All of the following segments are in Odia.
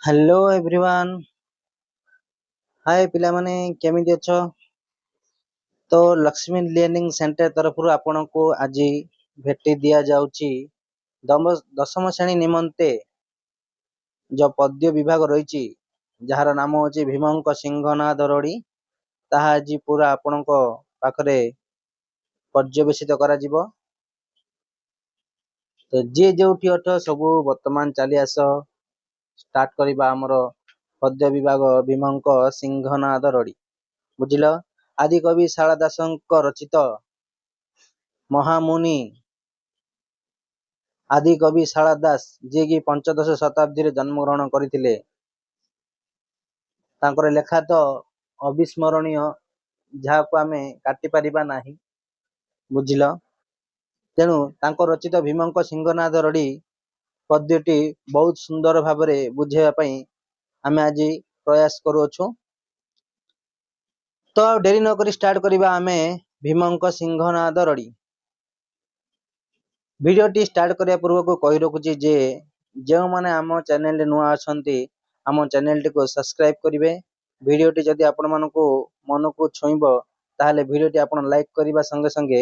ହ୍ୟାଲୋ ଏଭ୍ରିୱାନ୍, ହାଏ ପିଲାମାନେ, କେମିତି ଅଛ? ତ ଲକ୍ଷ୍ମୀ ଲର୍ଣ୍ଣିଂ ସେଣ୍ଟର ତରଫରୁ ଆପଣଙ୍କୁ ଆଜି ଭେଟି ଦିଆଯାଉଛି ଦଶମ ଶ୍ରେଣୀ ନିମନ୍ତେ ଯେଉଁ ପଦ୍ୟ ବିଭାଗ ରହିଛି, ଯାହାର ନାମ ହେଉଛି ଭୀମଙ୍କ ସିଂହନାଦ ରଡ଼ି, ତାହା ଆଜି ପୁରା ଆପଣଙ୍କ ପାଖରେ ପର୍ଯ୍ୟବେସିତ କରାଯିବ। ତ ଯିଏ ଯେଉଁଠି ଅଛ, ସବୁ ବର୍ତ୍ତମାନ ଚାଲି ଆସ, ଷ୍ଟାର୍ଟ କରିବା ଆମର ପଦ୍ୟ ବିଭାଗ ଭୀମଙ୍କ ସିଂହନାଦ ରଡ଼ି। ବୁଝିଲ? ଆଦିକବି ଶାରଳା ଦାସଙ୍କ ରଚିତ ମହାମୁନି ଆଦିକବି ଶାରଳା ଦାସ, ଯିଏକି ପଞ୍ଚଦଶ ଶତାବ୍ଦୀରେ ଜନ୍ମଗ୍ରହଣ କରିଥିଲେ, ତାଙ୍କର ଲେଖା ତ ଅବିସ୍ମରଣୀୟ, ଯାହାକୁ ଆମେ କାଟି ପାରିବା ନାହିଁ। ବୁଝିଲ? ତେଣୁ ତାଙ୍କ ରଚିତ ଭୀମଙ୍କ ସିଂହନାଦ ରଡ଼ି ପଦ୍ୟଟି ବହୁତ ସୁନ୍ଦର ଭାବରେ ବୁଝାଇବା ପାଇଁ ଆମେ ଆଜି ପ୍ରୟାସ କରୁଅଛୁ। ତ ଆଉ ଡେରି ନକରି ଷ୍ଟାର୍ଟ କରିବା ଆମେ ଭୀମଙ୍କ ସିଂହନାଦ ରଡ଼ି। ଭିଡ଼ିଓଟି ଷ୍ଟାର୍ଟ କରିବା ପୂର୍ବକୁ କହି ରଖୁଛି ଯେ ଯେଉଁମାନେ ଆମ ଚ୍ୟାନେଲରେ ନୂଆ ଅଛନ୍ତି, ଆମ ଚ୍ୟାନେଲଟିକୁ ସବସ୍କ୍ରାଇବ କରିବେ। ଭିଡ଼ିଓଟି ଯଦି ଆପଣମାନଙ୍କୁ ମନକୁ ଛୁଇଁବ, ତାହେଲେ ଭିଡ଼ିଓଟି ଆପଣ ଲାଇକ୍ କରିବା ସଙ୍ଗେ ସଙ୍ଗେ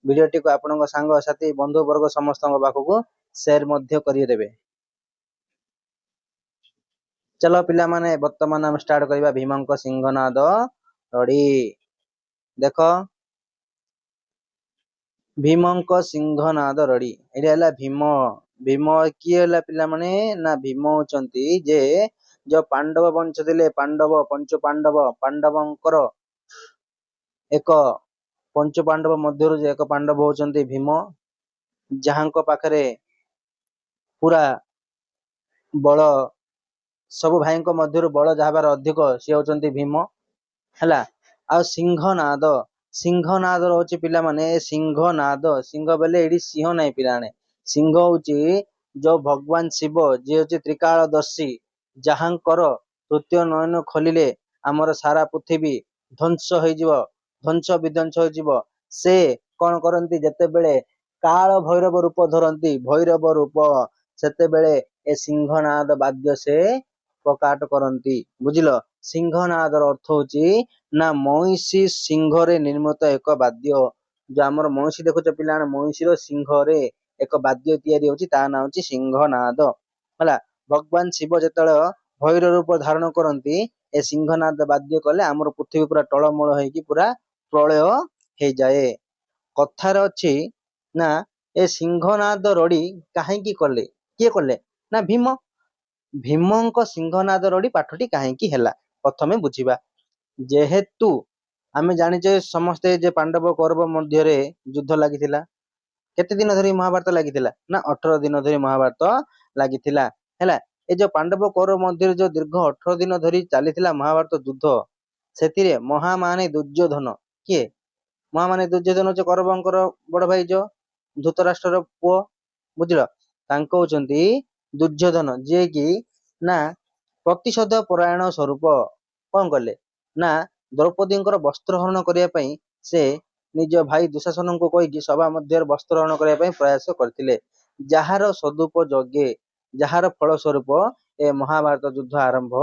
ଭିଡ଼ିଓଟିକୁ ଆପଣଙ୍କ ସାଙ୍ଗସାଥି, ବନ୍ଧୁବର୍ଗ ସମସ୍ତଙ୍କ ପାଖକୁ ସେୟାର ମଧ୍ୟ କରିଦେବେ। ଚାଲ ପିଲାମାନେ, ବର୍ତ୍ତମାନ ଆମେ ଷ୍ଟାର୍ଟ କରିବା ଭୀମଙ୍କ ସିଂହନାଦ ରଡ଼ି। ଦେଖ, ଭୀମଙ୍କ ସିଂହନାଦ ରଡ଼ି, ଏଇଟା ହେଲା ଭୀମ। ଭୀମ କିଏ ହେଲା ପିଲାମାନେ? ନା, ଭୀମ ହଉଛନ୍ତି ଯେ ଯୋଉ ପାଣ୍ଡବ ବଂଶ ଥିଲେ, ପାଣ୍ଡବ, ପଞ୍ଚୁ ପାଣ୍ଡବ, ପାଣ୍ଡବଙ୍କର ଏକ ପଞ୍ଚୁ ପାଣ୍ଡବ ମଧ୍ୟରୁ ଯେ ଏକ ପାଣ୍ଡବ ହଉଛନ୍ତି ଭୀମ, ଯାହାଙ୍କ ପାଖରେ ପୁରା ବଳ, ସବୁ ଭାଇଙ୍କ ମଧ୍ୟରୁ ବଳ ଯାହା ଅଧିକ, ସିଏ ହଉଛନ୍ତି ଭୀମ। ହେଲା? ଆଉ ସିଂହନାଦ, ସିଂହନାଦ ରହୁଛି ପିଲାମାନେ। ସିଂହନାଦ, ସିଂହ ବେଲେ ଏଇଠି ସିଂହ ନାହିଁ ପିଲାମାନେ। ସିଂହ ହଉଛି ଯୋଉ ଭଗବାନ ଶିବ, ଯିଏ ହଉଛି ତ୍ରିକାଳଦର୍ଶୀ, ଯାହାଙ୍କର ତୃତୀୟ ନୟନ ଖୋଲିଲେ ଆମର ସାରା ପୃଥିବୀ ଧ୍ୱଂସ ହେଇଯିବ, ଧ୍ୱଂସ ବିଧ୍ୱଂସ ହେଇଯିବ। ସେ କଣ କରନ୍ତି? ଯେତେବେଳେ କାଳ ଭୈରବ ରୂପ ଧରନ୍ତି, ଭୈରବ ରୂପ, ସେତେବେଳେ ଏ ସିଂହନାଦ ବାଦ୍ୟ ସେ ପ୍ରକାଟ କରନ୍ତି। ବୁଝିଲ? ସିଂହନାଦର ଅର୍ଥ ହଉଛି ନା ମଇଁଷି ସିଂହରେ ନିର୍ମିତ ଏକ ବାଦ୍ୟ। ଯୋଉ ଆମର ମଇଁଷି ଦେଖୁଛ ପିଲାମାନେ, ମଇଁଷିର ସିଂହରେ ଏକ ବାଦ୍ୟ ତିଆରି ହଉଛି, ତା ନାଁ ହଉଛି ସିଂହନାଦ। ହେଲା? ଭଗବାନ ଶିବ ଯେତେବେଳେ ଭୈରବ ରୂପ ଧାରଣ କରନ୍ତି, ଏ ସିଂହନାଦ ବାଦ୍ୟ କଲେ ଆମର ପୃଥିବୀ ପୁରା ଟଳମଳ ହେଇକି ପୁରା ପ୍ରଳୟ ହେଇଯାଏ। କଥାରେ ଅଛି ନା, ଏ ସିଂହନାଦ ରଡ଼ି କାହିଁକି କଲେ? କିଏ କଲେ? ନା ଭୀମ। ଭୀମଙ୍କ ସିଂହନାଦ ରଡ଼ି ପାଠଟି କାହିଁକି ହେଲା, ପ୍ରଥମେ ବୁଝିବା। ଯେହେତୁ ଆମେ ଜାଣିଛେ ସମସ୍ତେ ଯେ ପାଣ୍ଡବ କୌରବ ମଧ୍ୟରେ ଯୁଦ୍ଧ ଲାଗିଥିଲା। କେତେ ଦିନ ଧରି ମହାଭାରତ ଲାଗିଥିଲା? ନା, 18 ଦିନ ଧରି ମହାଭାରତ ଲାଗିଥିଲା। ହେଲା? ଏ ଯୋଉ ପାଣ୍ଡବ କୌରବ ମଧ୍ୟରେ ଯୋଉ ଦୀର୍ଘ 18 ଦିନ ଧରି ଚାଲିଥିଲା ମହାଭାରତ ଯୁଦ୍ଧ, ସେଥିରେ ମହାମାନୀ ଦୁର୍ଯ୍ୟୋଧନ କିଏ? ମହାମାନୀ ଦୁର୍ଯ୍ୟୋଧନ ହଉଛି କୌରବଙ୍କର ବଡ ଭାଇ, ଯୋଉ ଧୃତରାଷ୍ଟ୍ରର ପୁଅ। ବୁଝିଲ? ତାଙ୍କ ହଉଛନ୍ତି ଦୁର୍ଯ୍ୟୋଧନ, ଯିଏକି ନା ପ୍ରତିଶୋଧ ପରାୟଣ ସ୍ୱରୂପ କଣ କଲେ? ନା, ଦ୍ରୌପଦୀଙ୍କର ବସ୍ତ୍ର ହରଣ କରିବା ପାଇଁ ସେ ନିଜ ଭାଇ ଦୁଶାସନଙ୍କୁ କହିକି ସଭା ମଧ୍ୟରେ ବସ୍ତ୍ର ହରଣ କରିବା ପାଇଁ ପ୍ରୟାସ କରିଥିଲେ, ଯାହାର ସଦୁପଯୋଗେ, ଯାହାର ଫଳ ସ୍ୱରୂପ ଏ ମହାଭାରତ ଯୁଦ୍ଧ ଆରମ୍ଭ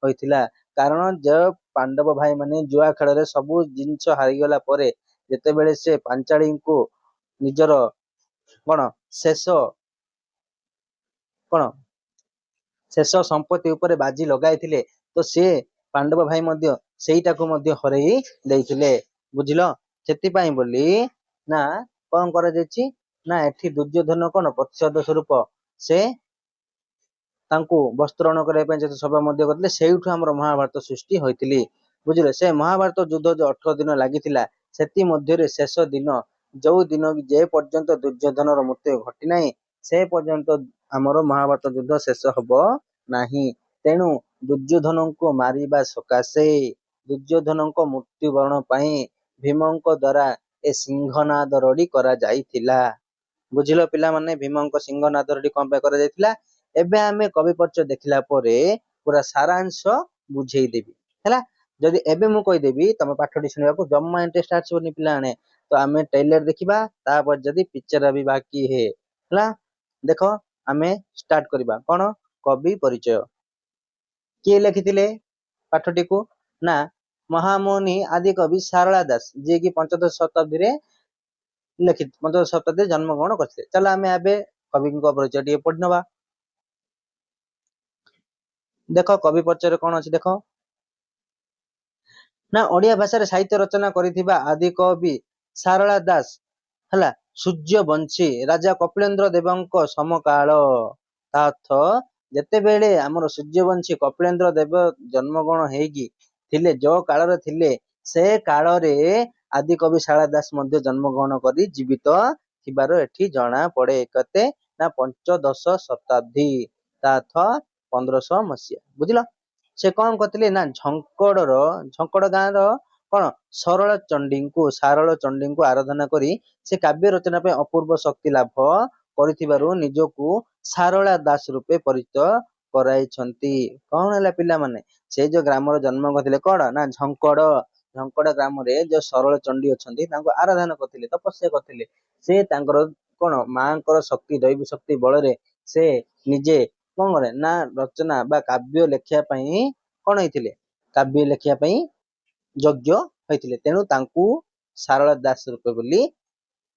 ହୋଇଥିଲା। କାରଣ ଯେଉଁ ପାଣ୍ଡବ ଭାଇ ମାନେ ଜୁଆ ଖେଳରେ ସବୁ ଜିନିଷ ହାରିଗଲା ପରେ ଯେତେବେଳେ ସେ ପାଞ୍ଚାଳୀଙ୍କୁ ନିଜର କଣ ଶେଷ କଣ ଶେଷ ସମ୍ପତ୍ତି ଉପରେ ବାଜି ଲଗାଇଥିଲେ, ତ ସିଏ ପାଣ୍ଡବ ଭାଇ ମଧ୍ୟ ସେଇଟାକୁ ମଧ୍ୟ ହରେଇ ଦେଇଥିଲେ। ବୁଝିଲ? ସେଥିପାଇଁ ବୋଲି ନା କଣ କରାଯାଇଛି? ନା, ଏଠି ଦୁର୍ଯ୍ୟୋଧନ କଣ ପ୍ରତିଶୋଧ ସ୍ୱରୂପ ସେ ତାଙ୍କୁ ବସ୍ତ୍ରହରଣ କରିବା ପାଇଁ ଯେତେ ସଭା ମଧ୍ୟ କରିଥିଲେ, ସେଇଠୁ ଆମର ମହାଭାରତ ସୃଷ୍ଟି ହୋଇଥିଲି। ବୁଝିଲେ? ସେ ମହାଭାରତ ଯୁଦ୍ଧ ଯୋଉ 18 ଦିନ ଲାଗିଥିଲା, ସେଥିମଧ୍ୟରେ ଶେଷ ଦିନ ଯୋଉ ଦିନ କି ଯେ ପର୍ଯ୍ୟନ୍ତ ଦୁର୍ଯ୍ୟୋଧନର ମୃତ୍ୟୁ ଘଟି ନାହିଁ, ସେ ପର୍ଯ୍ୟନ୍ତ ଆମର ମହାଭାରତ ଯୁଦ୍ଧ ଶେଷ ହବ ନାହିଁ। ତେଣୁ ଦୁର୍ଯ୍ୟୋଧନଙ୍କୁ ମାରିବା ସକାଶେ, ଦୁର୍ଯ୍ୟୋଧନଙ୍କ ମୃତ୍ୟୁବରଣ ପାଇଁ ଭୀମଙ୍କ ଦ୍ଵାରା ଏ ସିଂହନାଦ ରଡ଼ି କରାଯାଇଥିଲା। ବୁଝିଲ ପିଲାମାନେ, ଭୀମଙ୍କ ସିଂହନାଦ ରଡ଼ି କଣ ପାଇଁ କରାଯାଇଥିଲା? ଏବେ ଆମେ କବି ପରିଚୟ ଦେଖିଲା ପରେ ପୁରା ସାରାଂଶ ବୁଝେଇଦେବି। ହେଲା? ଯଦି ଏବେ ମୁଁ କହିଦେବି, ତମେ ପାଠଟି ଶୁଣିବାକୁ ଜମା ଇଣ୍ଟରେଷ୍ଟ ଆସିବନି ପିଲାମାନେ। ତ ଆମେ ଟ୍ରେଲର ଦେଖିବା, ତାପରେ ଯଦି ପିକ୍ଚର ବି ବାକି ହେ। ହେଲା? ଦେଖ, ଆମେ ଷ୍ଟାର୍ଟ କରିବା କଣ? କବି ପରିଚୟ। କିଏ ଲେଖିଥିଲେ ପାଠଟିକୁ? ନା ମହାମୁନି ଆଦିକବି ସାରଳା ଦାସ, ଯିଏକି ପଞ୍ଚଦଶ ଶତାବ୍ଦୀରେ ଲେଖି, ପଞ୍ଚଦଶ ଶତାବ୍ଦୀରେ ଜନ୍ମଗ୍ରହଣ କରିଥିଲେ। ଚାଲ ଆମେ ଏବେ କବିଙ୍କ ପରିଚୟ ଟିକେ ପଢି ନବା। ଦେଖ, କବି ପରିଚୟରେ କଣ ଅଛି ଦେଖ। ନା ଓଡ଼ିଆ ଭାଷାରେ ସାହିତ୍ୟ ରଚନା କରିଥିବା ଆଦି କବି ସାରଳା ଦାସ ହେଲା ସୂର୍ଯ୍ୟବଂଶୀ ରାଜା କପିଳେନ୍ଦ୍ର ଦେବଙ୍କ ସମକାଳ। ତା ଅର୍ଥ ଯେତେବେଳେ ଆମର ସୂର୍ଯ୍ୟବଂଶୀ କପିଳେନ୍ଦ୍ର ଦେବ ଜନ୍ମଗ୍ରହଣ ହେଇକି ଥିଲେ, ଯୋଉ କାଳରେ ଥିଲେ, ସେ କାଳରେ ଆଦି କବି ସାରଳା ଦାସ ମଧ୍ୟ ଜନ୍ମଗ୍ରହଣ କରି ଜୀବିତ ଥିବାର ଏଠି ଜଣା ପଡେ। କେତେ? ନା ପଞ୍ଚଦଶ ଶତାବ୍ଦୀ, ତା ଅର୍ଥ 1500 ମସିହା। ବୁଝିଲ? ସେ କଣ କରିଥିଲେ? ନା ଝଙ୍କଡର, ଝଙ୍କଡ ଗାଁର କଣ ସରଳ ଚଣ୍ଡୀଙ୍କୁ, ସାରଳ ଚଣ୍ଡୀଙ୍କୁ ଆରାଧନା କରି ସେ କାବ୍ୟ ରଚନା ପାଇଁ ଅପୂର୍ବ ଶକ୍ତି ଲାଭ କରିଥିବାରୁ ନିଜକୁ ସାରଳା ଦାସ ରୂପେ ପରିଚିତ କରାଇଛନ୍ତି। କଣ ହେଲା ପିଲାମାନେ? ସେ ଯୋଉ ଗ୍ରାମର ଜନ୍ମ କରିଥିଲେ, କଣ ନା ଝଙ୍କଡ, ଝଙ୍କଡ ଗ୍ରାମରେ ଯୋଉ ସରଳ ଚଣ୍ଡୀ ଅଛନ୍ତି ତାଙ୍କୁ ଆରାଧନା କରିଥିଲେ, ତପସ୍ୟା କରିଥିଲେ। ସେ ତାଙ୍କର କଣ ମାଙ୍କର ଶକ୍ତି, ଦୈବ ଶକ୍ତି ବଳରେ ସେ ନିଜେ କଣ କରେ ନା ରଚନା ବା କାବ୍ୟ ଲେଖିବା ପାଇଁ କଣ ହେଇଥିଲେ, କାବ୍ୟ ଲେଖିବା ପାଇଁ ଯୋଗ୍ୟ ହୋଇଥିଲେ। ତେଣୁ ତାଙ୍କୁ ସାରଳା ଦାସ ରୂପେ ବୋଲି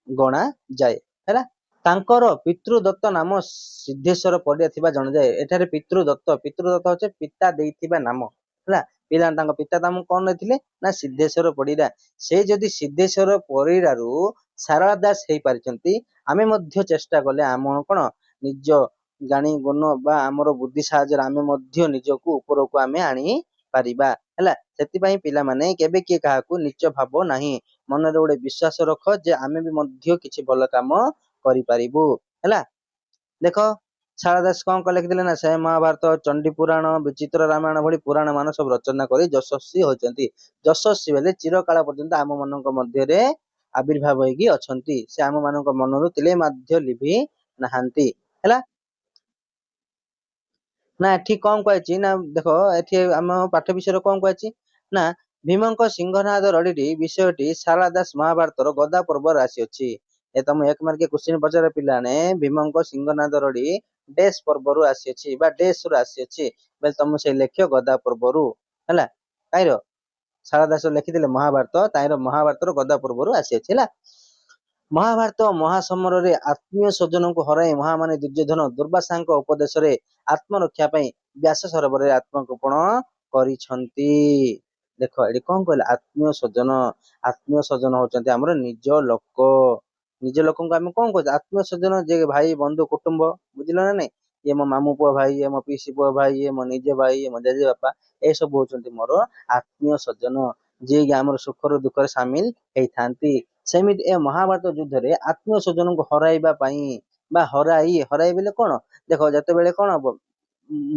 ଗଣାଯାଏ। ହେଲା, ତାଙ୍କର ପିତୃଦତ୍ତ ନାମ ସିଦ୍ଧେଶ୍ୱର ପରିଡ଼ା ଥିବା ଜଣାଯାଏ। ଏଠାରେ ପିତୃଦତ୍ତ, ପିତୃଦତ୍ତ ହଉଛି ପିତା ଦେଇଥିବା ନାମ। ହେଲା ପିଲା, ତାଙ୍କ ପିତା ତାଙ୍କୁ କଣ ଦେଇଥିଲେ? ନା ସିଦ୍ଧେଶ୍ୱର ପରିଡ଼ା। ସେ ଯଦି ସିଦ୍ଧେଶ୍ୱର ପରିଡ଼ାରୁ ସାରଳା ଦାସ ହେଇପାରିଛନ୍ତି, ଆମେ ମଧ୍ୟ ଚେଷ୍ଟା କଲେ ଆମ କଣ ନିଜ ଜ୍ଞାନୀ ଗୁଣ ବା ଆମର ବୁଦ୍ଧି ସାହାଯ୍ୟରେ ଆମେ ମଧ୍ୟ ନିଜକୁ ଉପରକୁ ଆମେ ଆଣି ପାରିବା। ହେଲା, ସେଥିପାଇଁ ପିଲାମାନେ କେବେ କିଏ କାହାକୁ ନିଚ ଭାବ ନାହିଁ। ମନରେ ଗୋଟେ ବିଶ୍ୱାସ ରଖ ଯେ ଆମେ ବି ମଧ୍ୟ କିଛି ଭଲ କାମ କରିପାରିବୁ। ହେଲା, ଦେଖ ସାରଳା ଦାସ କଣ କଣ ଲେଖିଥିଲେ? ନା ସେ ମହାଭାରତ, ଚଣ୍ଡୀ ପୁରାଣ, ବିଚିତ୍ର ରାମାୟଣ ଭଳି ପୁରାଣ ମାନ ସବୁ ରଚନା କରି ଯଶସ୍ୱୀ ହୋଇଛନ୍ତି। ଯଶସ୍ୱୀ ହେଲେ ଚିରକାଳ ପର୍ଯ୍ୟନ୍ତ ଆମ ମାନଙ୍କ ମଧ୍ୟରେ ଆବିର୍ଭାବ ହେଇକି ଅଛନ୍ତି। ସେ ଆମ ମାନଙ୍କ ମନରୁ ତିଲେ ମଧ୍ୟ ଲିଭି ନାହାନ୍ତି। ହେଲା, ନା ଏଠି କଣ କୁହାଯାଇଛି? ନା ଦେଖ, ଏଠି ଆମ ପାଠ ବିଷୟରେ କଣ କୁହାଯାଇଛି? ନା ଭୀମଙ୍କ ସିଂହନାଦ ରଡ଼ିଟି ବିଷୟଟି ସାରଳା ଦାସ ମହାଭାରତର ଗଦା ପର୍ବରେ ଆସିଅଛି। ଏ ତମ ଏକ ମାର୍କିଆ କ୍ୱେଶ୍ଚିନ୍ ପଚାର ପିଲାମାନେ, ଭୀମଙ୍କ ସିଂହନାଦ ରଡ଼ି ଡେସ୍ ପର୍ବରୁ ଆସିଅଛି ବା ଡେସ୍ ରୁ ଆସିଅଛି ବୋଲେ ତମ ସେଇ ଲେଖିବ ଗଦା ପର୍ବରୁ। ହେଲା, କାହିଁର ସାରଳା ଦାସ ଲେଖିଥିଲେ ମହାଭାରତ, ତାହିଁର ମହାଭାରତର ଗଦା ପର୍ବରୁ ଆସିଅଛି। ହେଲା, ମହାଭାରତ ମହାସମରରେ ଆତ୍ମୀୟ ସ୍ୱଜନଙ୍କୁ ହରାଇ ମହାମାନି ଦୁର୍ଯ୍ୟୋଧନ ଦୁର୍ବାସାଙ୍କ ଉପଦେଶରେ ଆତ୍ମରକ୍ଷା ପାଇଁ ବ୍ୟାସ ସରୋବରରେ ଆତ୍ମଗୋପନ କରିଛନ୍ତି। ଦେଖ, ଏଠି କଣ କହିଲେ? ଆତ୍ମୀୟ ସ୍ୱଜନ। ଆତ୍ମୀୟ ସ୍ୱଜନ ହଉଛନ୍ତି ଆମର ନିଜ ଲୋକ। ନିଜ ଲୋକଙ୍କୁ ଆମେ କଣ କହୁଛେ? ଆତ୍ମୀୟ ସ୍ୱଜନ, ଯେ ଭାଇ, ବନ୍ଧୁ, କୁଟୁମ୍ବ। ବୁଝିଲ ନା ନାଇଁ? ଇଏ ମୋ ମାମୁଁ ପୁଅ ଭାଇ, ଇଏ ମୋ ପିଇସି ପୁଅ ଭାଇ, ଇଏ ମୋ ନିଜ ଭାଇ, ଇଏ ମୋ ଜେଜେ ବାପା, ଏସବୁ ହଉଛନ୍ତି ମୋର ଆତ୍ମୀୟ ସ୍ୱଜନ, ଯିଏକି ଆମର ସୁଖର ଦୁଃଖରେ ସାମିଲ ହେଇଥାନ୍ତି। ସେମିତି ଏ ମହାଭାରତ ଯୁଦ୍ଧରେ ଆତ୍ମୀୟ ସ୍ୱଜନଙ୍କୁ ହରାଇବା ପାଇଁ ବା ହରାଇ, ହରାଇ ବୋଲେ କଣ? ଦେଖ, ଯେତେବେଳେ କଣ ହବ,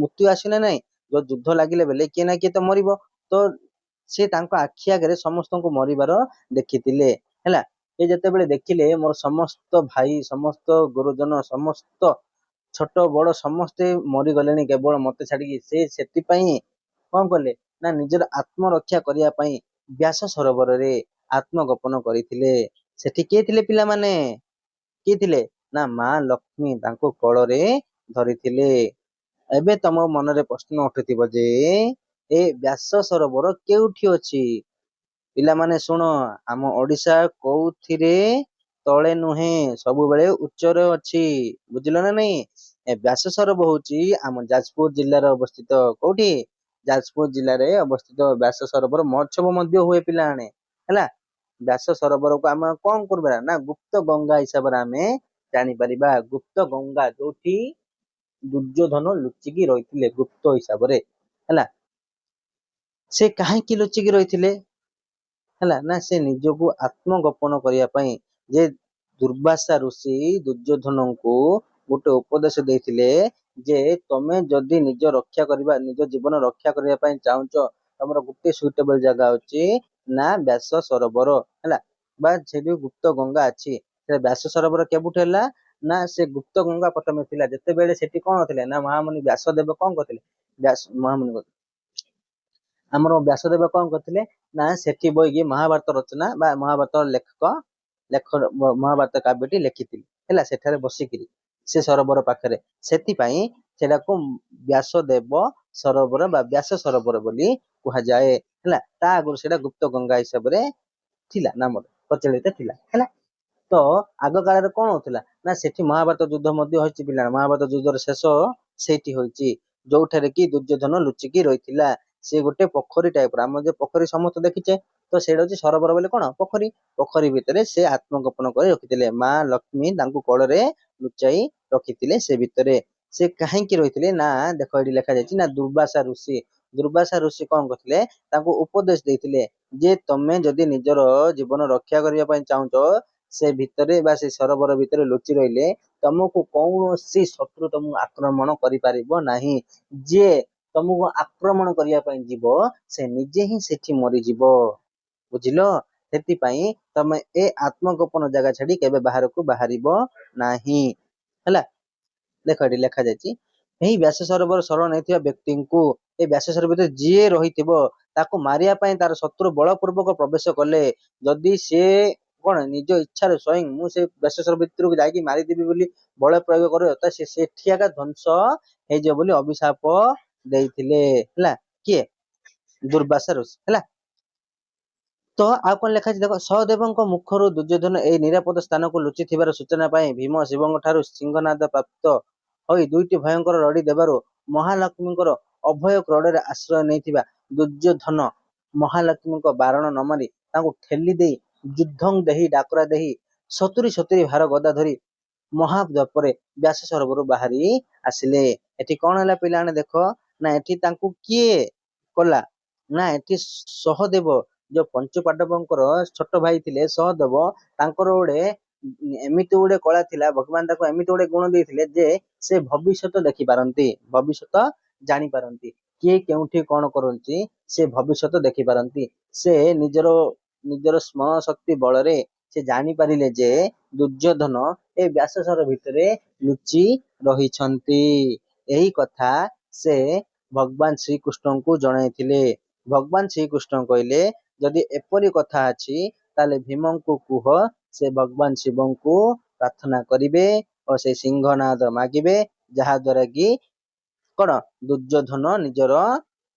ମୃତ୍ୟୁ ଆସିଲେ ନାଇଁ, ଯୋଉ ଯୁଦ୍ଧ ଲାଗିଲେ ବେଲେ କିଏ ନା କିଏ ତ ମରିବ। ତ ସେ ତାଙ୍କ ଆଖି ଆଗରେ ସମସ୍ତଙ୍କୁ ମରିବାର ଦେଖିଥିଲେ। ହେଲା, ଏ ଯେତେବେଳେ ଦେଖିଲେ ମୋର ସମସ୍ତ ଭାଇ, ସମସ୍ତ ଗୁରୁଜନ, ସମସ୍ତ ଛୋଟ ବଡ ସମସ୍ତେ ମରିଗଲେଣି କେବଳ ମତେ ଛାଡିକି, ସେ ସେଥିପାଇଁ କଣ କଲେ? ନା ନିଜର ଆତ୍ମରକ୍ଷା କରିବା ପାଇଁ ବ୍ୟାସ ସରୋବରରେ ଆତ୍ମଗୋପନ କରିଥିଲେ। ସେଠି କିଏ ଥିଲେ ପିଲାମାନେ? କିଏ ଥିଲେ? ନା ମା ଲକ୍ଷ୍ମୀ ତାଙ୍କୁ କୋଳରେ ଧରିଥିଲେ। ଏବେ ତମ ମନରେ ପ୍ରଶ୍ନ ଉଠୁଥିବ ଯେ ଏ ବ୍ୟାସ ସରୋବର କେଉଁଠି ଅଛି? ପିଲାମାନେ ଶୁଣ, ଆମ ଓଡିଶା କୋଉଥିରେ ତଳେ ନୁହେଁ, ସବୁବେଳେ ଉଚ୍ଚରେ ଅଛି। ବୁଝିଲ ନା ନାଇଁ? ଏ ବ୍ୟାସ ସରୋବର ହଉଛି ଆମ ଯାଜପୁର ଜିଲ୍ଲାରେ ଅବସ୍ଥିତ। କୋଉଠି? ଯାଜପୁର ଜିଲ୍ଲାରେ ଅବସ୍ଥିତ ବ୍ୟାସ ସରୋବର। ମହୋତ୍ସବ ମଧ୍ୟ ହୁଏ ପିଲାମାନେ। ହେଲା, ବ୍ୟାସ ସରୋବରକୁ ଆମେ କଣ କରିବା? ନା ଗୁପ୍ତ ଗଙ୍ଗା ହିସାବରେ ଆମେ ଜାଣିପାରିବା। ଗୁପ୍ତ ଗଙ୍ଗା, ଯୋଉଠି ଦୁର୍ଯ୍ୟୋଧନ ଲୁଚିକି ରହିଥିଲେ ଗୁପ୍ତ ହିସାବରେ। ହେଲା, ସେ କାହିଁକି ଲୁଚିକି ରହିଥିଲେ? ହେଲା, ନା ସେ ନିଜକୁ ଆତ୍ମଗୋପନ କରିବା ପାଇଁ, ଯେ ଦୁର୍ବାସା ଋଷି ଦୁର୍ଯ୍ୟୋଧନଙ୍କୁ ଗୋଟେ ଉପଦେଶ ଦେଇଥିଲେ ଯେ ତମେ ଯଦି ନିଜ ରକ୍ଷା କରିବା, ନିଜ ଜୀବନ ରକ୍ଷା କରିବା ପାଇଁ ଚାହୁଁଛ, ତମର ଗୋଟେ ସୁଇଟେବଲ ଜାଗା ଅଛି ନା ବ୍ୟାସ ସରୋବର। ହେଲା, ବା ସେଠି ଗୁପ୍ତ ଗଙ୍ଗା ଅଛି। ସେ ବ୍ୟାସ ସରୋବର କେବେଠୁ ହେଲା? ନା ସେ ଗୁପ୍ତ ଗଙ୍ଗା ପ୍ରଥମେ ଥିଲା ଯେତେବେଳେ ସେଠି କଣ ଥିଲେ? ନା ମହାମୁନି ବ୍ୟାସଦେବ କଣ କରିଥିଲେ? ବ୍ୟାସ ମହାମୁନି, ଆମର ବ୍ୟାସଦେବ କଣ କରିଥିଲେ? ନା ସେଠି ବଇକି ମହାଭାରତ ରଚନା ବା ମହାଭାରତ ଲେଖକ ଲେଖ ମହାଭାରତ କାବ୍ୟଟି ଲେଖିଥିଲେ। ହେଲା, ସେଠାରେ ବସିକିରି ସେ ସରୋବର ପାଖରେ। ସେଥିପାଇଁ ସେଟାକୁ ବ୍ୟାସଦେବ ସରୋବର ବା ବ୍ୟାସ ସରୋବର ବୋଲି କୁହାଯାଏ। ହେଲା, ତା ଆଗରୁ ସେଇଟା ଗୁପ୍ତ ଗଙ୍ଗା ହିସାବରେ ଥିଲା, ନାମରେ ପ୍ରଚଳିତ ଥିଲା। ହେଲା, ତ ଆଗ କାଳରେ କଣ ହଉଥିଲା ନା ସେଠି ମହାଭାରତ ଯୁଦ୍ଧ ମଧ୍ୟ ହୋଇଛି ପିଲା। ମହାଭାରତ ଯୁଦ୍ଧର ଶେଷ ସେଇଠି ହୋଇଛି, ଯୋଉଠାରେ କି ଦୁର୍ଯ୍ୟୋଧନ ଲୁଚିକି ରହିଥିଲା। ସେ ଗୋଟେ ପୋଖରୀ ଟାଇପ ର, ଆମର ଯୋଉ ପୋଖରୀ ସମସ୍ତେ ଦେଖିଛେ, ତ ସେଇଟା ହଉଛି ସରୋବର ବୋଲି କଣ ପୋଖରୀ। ପୋଖରୀ ଭିତରେ ସେ ଆତ୍ମଗୋପନ କରି ରଖିଥିଲେ। ମା ଲକ୍ଷ୍ମୀ ତାଙ୍କୁ କୋଳରେ ଲୁଚାଇ ରଖିଥିଲେ ସେ ଭିତରେ। ସେ କାହିଁକି ରହିଥିଲେ ନା ଦେଖ ଏଠି ଲେଖାଯାଇଛି ନା ଦୁର୍ବାସା ଋଷି, ଦୁର୍ବାସା ଋଷି କଣ କରିଥିଲେ, ତାଙ୍କୁ ଉପଦେଶ ଦେଇଥିଲେ ଯେ ତମେ ଯଦି ନିଜର ଜୀବନ ରକ୍ଷା କରିବା ପାଇଁ ଚାହୁଁଛ, ସେ ଭିତରେ ବା ସେ ସରୋବର ଭିତରେ ଲୁଚି ରହିଲେ ତମକୁ କୌଣସି ଶତ୍ରୁ ତମକୁ ଆକ୍ରମଣ କରିପାରିବ ନାହିଁ। ଯିଏ ତମକୁ ଆକ୍ରମଣ କରିବା ପାଇଁ ଯିବ ସେ ନିଜେ ହିଁ ସେଠି ମରିଯିବ। ବୁଝିଲ? ସେଥିପାଇଁ ତମେ ଏ ଆତ୍ମଗୋପନ ଜାଗା ଛାଡି କେବେ ବାହାରକୁ ବାହାରିବ ନାହିଁ। ହେଲା, ଦେଖ ଏଠି ଲେଖାଯାଇଛି, ଏହି ବ୍ୟାସ ସରୋବର ଶରଣ ନେଇଥିବା ବ୍ୟକ୍ତିଙ୍କୁ, ଏ ବ୍ୟାସ ସରୋବର ଭିତରେ ଯିଏ ରହିଥିବ ତାକୁ ମାରିବା ପାଇଁ ତାର ଶତ୍ରୁ ବଳପୂର୍ବକ ପ୍ରବେଶ କଲେ, ଯଦି ସିଏ କଣ ନିଜ ଇଚ୍ଛାରେ ସ୍ୱୟଂ ମୁଁ ସେ ବ୍ୟାସ ସରୋବର ଭିତରକୁ ଯାଇକି ମାରିଦେବି ବୋଲି ବଳ ପ୍ରୟୋଗ କରିବ, ତ ସେ ସେଠି ଏକା ଧ୍ୱଂସ ହେଇଯିବ ବୋଲି ଅଭିଶାପ ଦେଇଥିଲେ। ହେଲା, କିଏ? ଦୁର୍ବାସା ଋଷି। ହେଲା, ତ ଆଉ କଣ ଲେଖା ଅଛି ଦେଖ, ସହଦେବଙ୍କ ମୁଖରୁ ଦୁର୍ଯ୍ୟୋଧନ ଏହି ନିରାପଦ ସ୍ଥାନକୁ ଲୁଚିଥିବାର ସୂଚନା ପାଇଁ ଭୀମ ଶିବଙ୍କ ଠାରୁ ସିଂହନାଦ ପ୍ରାପ୍ତ ହୋଇ ଦୁଇଟି ଭୟଙ୍କର ରଡି ଦେବାରୁ ମହାଲକ୍ଷ୍ମୀଙ୍କର ଅଭୟ କ୍ରୋଡ଼ରେ ଆଶ୍ରୟ ନେଇଥିବା ଦୁର୍ଯ୍ୟୋଧନ ମହାଲକ୍ଷ୍ମୀଙ୍କ ବାରଣ ନ ମାନି ତାଙ୍କୁ ଠେଲି ଦେଇ ଯୁଦ୍ଧଂ ଦେହି ଡାକରା ଦେହି 70 70 ଭାର ଗଦା ଧରି ମହାଦର୍ପରେ ବ୍ୟାସ ସରୋବରରୁ ବାହାରି ଆସିଲେ। ଏଠି କଣ ହେଲା ପିଲାମାନେ ଦେଖ ନା ଏଠି ତାଙ୍କୁ କିଏ କଲା ନା ଏଠି ସହଦେବ, ଯୋଉ ପଞ୍ଚୁପାଣ୍ଡବଙ୍କର ଛୋଟ ଭାଇ ଥିଲେ ସହଦେବ, ତାଙ୍କର ଗୋଟେ ଏମିତି ଗୋଟେ କଳା ଥିଲା, ଭଗବାନ ତାକୁ ଏମିତି ଗୋଟେ ଗୁଣ ଦେଇଥିଲେ ଯେ ସେ ଭବିଷ୍ୟତ ଦେଖିପାରନ୍ତି, ଭବିଷ୍ୟତ ଜାଣିପାରନ୍ତି, କିଏ କେଉଁଠି କଣ କରନ୍ତି ସେ ଭବିଷ୍ୟତ ଦେଖିପାରନ୍ତି। ସେ ନିଜର ନିଜର ସ୍ମରଣ ଶକ୍ତି ବଳରେ ସେ ଜାଣିପାରିଲେ ଯେ ଦୁର୍ଯ୍ୟୋଧନ ଏ ବ୍ୟାସସର ଭିତରେ ଲୁଚି ରହିଛନ୍ତି। ଏହି କଥା ସେ ଭଗବାନ ଶ୍ରୀକୃଷ୍ଣଙ୍କୁ ଜଣାଇଥିଲେ। ଭଗବାନ ଶ୍ରୀକୃଷ୍ଣ କହିଲେ, ଯଦି ଏପରି କଥା ଅଛି ତାହେଲେ ଭୀମଙ୍କୁ କୁହ ସେ ଭଗବାନ ଶିବଙ୍କୁ ପ୍ରାର୍ଥନା କରିବେ ଓ ସେ ସିଂହନାଦ ମାଗିବେ, ଯାହା ଦ୍ୱାରା କି କଣ ଦୁର୍ଯ୍ୟୋଧନ ନିଜର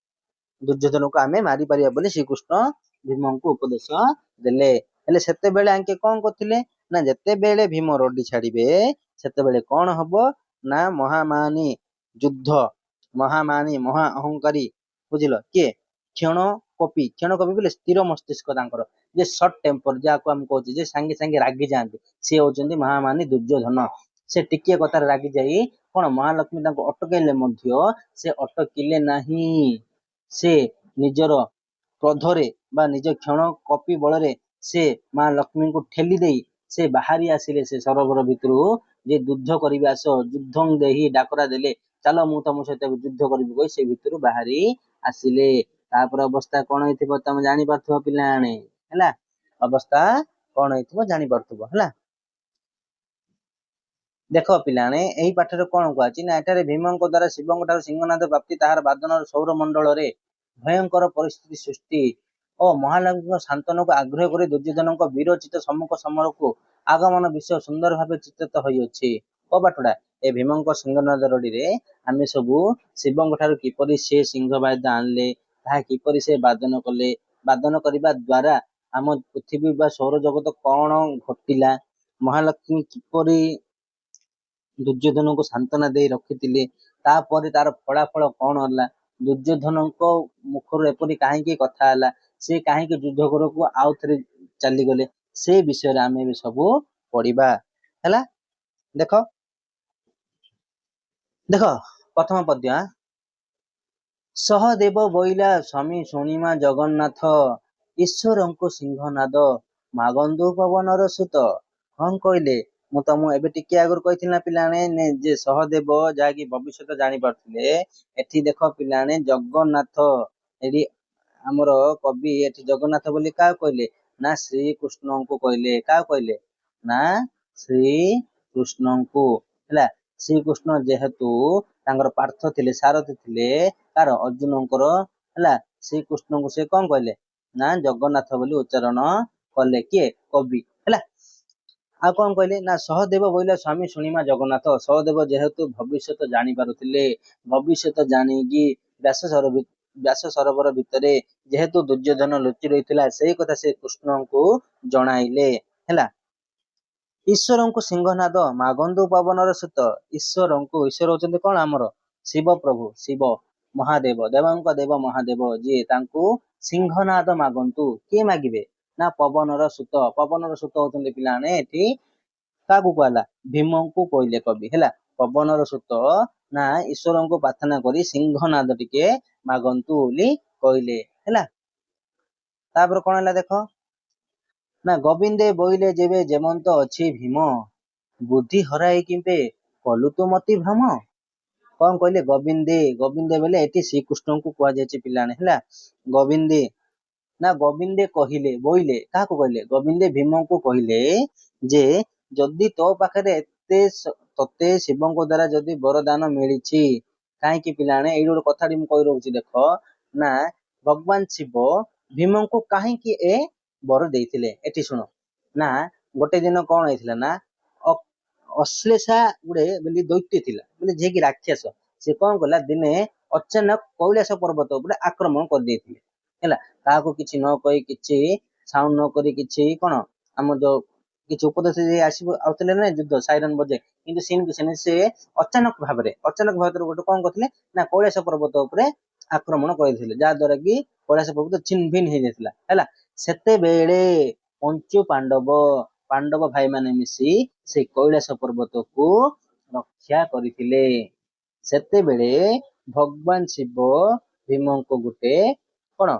ଦୁର୍ଯ୍ୟୋଧନକୁ ଆମେ ମାରିପାରିବା ବୋଲି ଶ୍ରୀକୃଷ୍ଣ ଭୀମଙ୍କୁ ଉପଦେଶ ଦେଲେ। ହେଲେ ସେତେବେଳେ ଆଙ୍କେ କଣ କରୁଥିଲେ ନା ଯେତେବେଳେ ଭୀମ ରଡି ଛାଡିବେ ସେତେବେଳେ କଣ ହବ ନା ମହାମାନୀ ଯୁଦ୍ଧ, ମହାମାନୀ ମହା ଅହଙ୍କାରୀ, ବୁଝିଲ, କିଏ କ୍ଷଣ କପି, କ୍ଷଣ କପି ବୋଲେ ସ୍ଥିର ମସ୍ତିଷ୍କ ତାଙ୍କର, ଯେ ସର୍ଟ ଟେମ୍ପର ଯାହାକୁ ଆମେ କହୁଛେ, ଯେ ସାଙ୍ଗେ ସାଙ୍ଗେ ରାଗି ଯାଆନ୍ତି, ସିଏ ହଉଛନ୍ତି ମହାମାନୀ ଦୁର୍ଯ୍ୟୋଧନ। ସେ ଟିକିଏ କଥାରେ ରାଗି ଯାଇ କଣ ମହାଲକ୍ଷ୍ମୀ ତାଙ୍କୁ ଅଟକେଇଲେ ମଧ୍ୟ ସେ ଅଟକିଲେ ନାହିଁ। ସେ ନିଜର କ୍ରୋଧରେ ବା ନିଜ କ୍ଷଣ କପି ବଳରେ ସେ ମା ଲକ୍ଷ୍ମୀଙ୍କୁ ଠେଲି ଦେଇ ସେ ବାହାରି ଆସିଲେ ସେ ସରୋବର ଭିତରୁ, ଯେ ଯୁଦ୍ଧ କରିବେ ଆସ, ଯୁଦ୍ଧଂ ଦେହି ଡାକରା ଦେଲେ, ଚାଲ ମୁଁ ତମ ସହିତ ଯୁଦ୍ଧ କରିବି କହି ସେ ଭିତରୁ ବାହାରି ଆସିଲେ। ତାପରେ ଅବସ୍ଥା କଣ ହେଇଥିବ ତମେ ଜାଣିପାରୁଥିବ ପିଲାମାନେ। ହେଲା, ଅବସ୍ଥା କଣ ହେଇଥିବ ଜାଣିପାରୁଥିବ। ହେଲା, ଦେଖ ପିଲାମାନେ, ଏହି ପାଠରେ କଣ କୁହାଯାଇଛି ନା ଏଠାରେ ଭୀମଙ୍କ ଦ୍ଵାରା ଶିବଙ୍କ ଠାରୁ ସିଂହନାଦ ପ୍ରାପ୍ତି, ତାହାର ବାଦନର ସୌରମଣ୍ଡଳରେ ଭୟଙ୍କର ପରିସ୍ଥିତି ସୃଷ୍ଟି ଓ ମହାଲକ୍ଷ୍ମୀଙ୍କ ଶାନ୍ତନକୁ ଆଗ୍ରହ କରି ଦୁର୍ଯ୍ୟୋଧନଙ୍କ ବୀରୋଚିତ ସମ୍ମୁଖ ସମରକୁ ଆଗମନ ବିଷୟ ସୁନ୍ଦର ଭାବେ ଚିତ୍ରିତ ହୋଇଅଛି। ଓ ପାଠଟା ଏ ଭୀମଙ୍କ ସିଂହନାଦ ରଡିରେ ଆମେ ସବୁ ଶିବଙ୍କ ଠାରୁ କିପରି ସେ ସିଂହବାଦ୍ୟ ଆଣିଲେ, ତାହା କିପରି ସେ ବାଦନ କଲେ, ବାଦନ କରିବା ଦ୍ଵାରା ଆମ ପୃଥିବୀ ବା ସୌର ଜଗତ କଣ ଘଟିଲା, ମହାଲକ୍ଷ୍ମୀ କିପରି ଦୁର୍ଯ୍ୟୋଧନକୁ ସାନ୍ତ୍ୱନା ଦେଇ ରଖିଥିଲେ, ତାପରେ ତାର ଫଳାଫଳ କଣ ହେଲା, ଦୁର୍ଯ୍ୟୋଧନଙ୍କ ମୁଖରୁ ଏପରି କାହିଁକି କଥା ହେଲା, ସେ କାହିଁକି ଯୁଦ୍ଧ ଘରକୁ ଆଉ ଥରେ ଚାଲିଗଲେ, ସେ ବିଷୟରେ ଆମେ ଏବେ ସବୁ ପଢିବା। ହେଲା, ଦେଖ ଦେଖ ପ୍ରଥମ ପଦ୍ୟ, ସହଦେବ ବୋଇଲା ସ୍ୱାମୀ ଶୁଣିମା ଜଗନ୍ନାଥ, ଈଶ୍ୱରଙ୍କୁ ସିଂହନାଦ ମାଗନ୍ତୁ ପବନର ସୁତ। କଣ କହିଲେ? ମୁଁ ତମକୁ ଏବେ ଟିକେ ଆଗରୁ କହିଥିଲି ନା ପିଲାମାନେ ଯେ ସହଦେବ ଯାହାକି ଭବିଷ୍ୟତ ଜାଣିପାରୁଥିଲେ। ଏଠି ଦେଖ ପିଲାମାନେ, ଜଗନ୍ନାଥ, ଏଠି ଆମର କବି ଏଠି ଜଗନ୍ନାଥ ବୋଲି କାହାକୁ କହିଲେ ନା ଶ୍ରୀକୃଷ୍ଣଙ୍କୁ କହିଲେ। କାହାକୁ କହିଲେ ନା ଶ୍ରୀକୃଷ୍ଣଙ୍କୁ। ହେଲା, ଶ୍ରୀକୃଷ୍ଣ ଯେହେତୁ ତାଙ୍କର ପାର୍ଥ ଥିଲେ, ସାରଥୀ ଥିଲେ କାର ଅର୍ଜୁନଙ୍କର। ହେଲା, ଶ୍ରୀକୃଷ୍ଣଙ୍କୁ ସେ କଣ କହିଲେ ନା ଜଗନ୍ନାଥ ବୋଲି ଉଚ୍ଚାରଣ କଲେ। କିଏ? କବି। ହେଲା, ଆଉ କଣ କହିଲେ ନା, ସହଦେବ ବୋଇଲା ସ୍ୱାମୀ ଶୁଣିମା ଜଗନ୍ନାଥ। ସହଦେବ ଯେହେତୁ ଭବିଷ୍ୟତ ଜାଣିପାରୁଥିଲେ, ଭବିଷ୍ୟତ ଜାଣିକି ବ୍ୟାସ ସରୋବର ଭିତରେ ଯେହେତୁ ଦୁର୍ଯ୍ୟୋଧନ ଲୁଚି ରହିଥିଲା, ସେଇ କଥା ସେ କୃଷ୍ଣଙ୍କୁ ଜଣାଇଲେ। ହେଲା, ଈଶ୍ୱରଙ୍କୁ ସିଂହନାଦ ମାଗନ୍ତୁ ପବନର ସୁତ। ଈଶ୍ୱରଙ୍କୁ, ଈଶ୍ୱର ହଉଛନ୍ତି କଣ? ଆମର ଶିବ ପ୍ରଭୁ, ଶିବ ମହାଦେବ, ଦେବଙ୍କ ଦେବ ମହାଦେବ ଯିଏ, ତାଙ୍କୁ ସିଂହନାଦ ମାଗନ୍ତୁ। କିଏ ମାଗିବେ ନା ପବନର ସୁତ। ପବନର ସୁତ ହଉଛନ୍ତି ପିଲାମାନେ ଏଠି କାହାକୁ କୁହାହେଲା? ଭୀମଙ୍କୁ କହିଲେ କବି। ହେଲା, ପବନର ସୁତ ନା ଈଶ୍ୱରଙ୍କୁ ପ୍ରାର୍ଥନା କରି ସିଂହନାଦ ଟିକେ ମାଗନ୍ତୁ ବୋଲି କହିଲେ। ହେଲା, ତାପରେ କଣ ହେଲା ଦେଖ ନା, ଗୋବିନ୍ଦେ ବୋଇଲେ ଯେବେ ଯେମନ୍ତ ଅଛି ଭୀମ, ବୁଦ୍ଧି ହରାଇ କିମ୍ପେ କଲୁ ତୁ ମତି ଭ୍ରମ। କଣ କହିଲେ? ଗୋବିନ୍ଦେ, ଗୋବିନ୍ଦେ ବୋଇଲେ ଏଠି ଶ୍ରୀକୃଷ୍ଣଙ୍କୁ କୁହାଯାଇଛି ପିଲାମାନେ। ହେଲା, ଗୋବିନ୍ଦେ ନା ଗୋବିନ୍ଦେ କହିଲେ, ବୋଇଲେ କାହାକୁ କହିଲେ? ଗୋବିନ୍ଦେ ଭୀମଙ୍କୁ କହିଲେ ଯେ ଯଦି ତୋ ପାଖରେ ଏତେ, ତତେ ଶିବଙ୍କ ଦ୍ଵାରା ଯଦି ବରଦାନ ମିଳିଛି, କାହିଁକି ପିଲାମାନେ ଏଇଠି ଗୋଟେ କଥାଟି ମୁଁ କହି ରହୁଛି ଦେଖ ନା, ଭଗବାନ ଶିବ ଭୀମଙ୍କୁ କାହିଁକି ଏ ବର ଦେଇଥିଲେ ଏଠି ଶୁଣ ନା। ଗୋଟେ ଦିନ କଣ ହେଇଥିଲା ନା, ଅଶ୍ଳେଷା ଗୋଟେ ବୋଲି ଦୈତ୍ୟ ଥିଲା ବୋଲି, ଯିଏକି ରାକ୍ଷସ, ସେ କଣ କଲା, ଦିନେ ଅଚାନକ କୈଳାସ ପର୍ବତ ଉପରେ ଆକ୍ରମଣ କରିଦେଇଥିଲେ। ହେଲା, କାହାକୁ କିଛି ନ କହି, କିଛି ସାଉଣ୍ଡ ନ କରି, କିଛି କଣ ଆମ ଯୋଉ କିଛି ଉପଦେଶ ଦେଇ ଆସିବ ଆଉଥିଲେ ନା, ଯୁଦ୍ଧ ସାଇରନ ବଜେ, କିନ୍ତୁ ସିନ୍ ସେ ଅଚାନକ ଭାବରେ ଗୋଟେ କଣ କରିଥିଲେ ନା, କୈଳାସ ପର୍ବତ ଉପରେ ଆକ୍ରମଣ କରିଥିଲେ, ଯାହା ଦ୍ଵାରା କି କୈଳାସ ପର୍ବତ ଛିନ୍ନ ଭିନ୍ନ ହେଇଯାଇଥିଲା। ହେଲା, ସେତେବେଳେ ପଞ୍ଚୁ ପାଣ୍ଡବ, ପାଣ୍ଡବ ଭାଇମାନେ ମିଶି ସେ କୈଳାସ ପର୍ବତକୁ ରକ୍ଷା କରିଥିଲେ। ସେତେବେଳେ ଭଗବାନ ଶିବ ଭୀମଙ୍କୁ ଗୋଟେ କଣ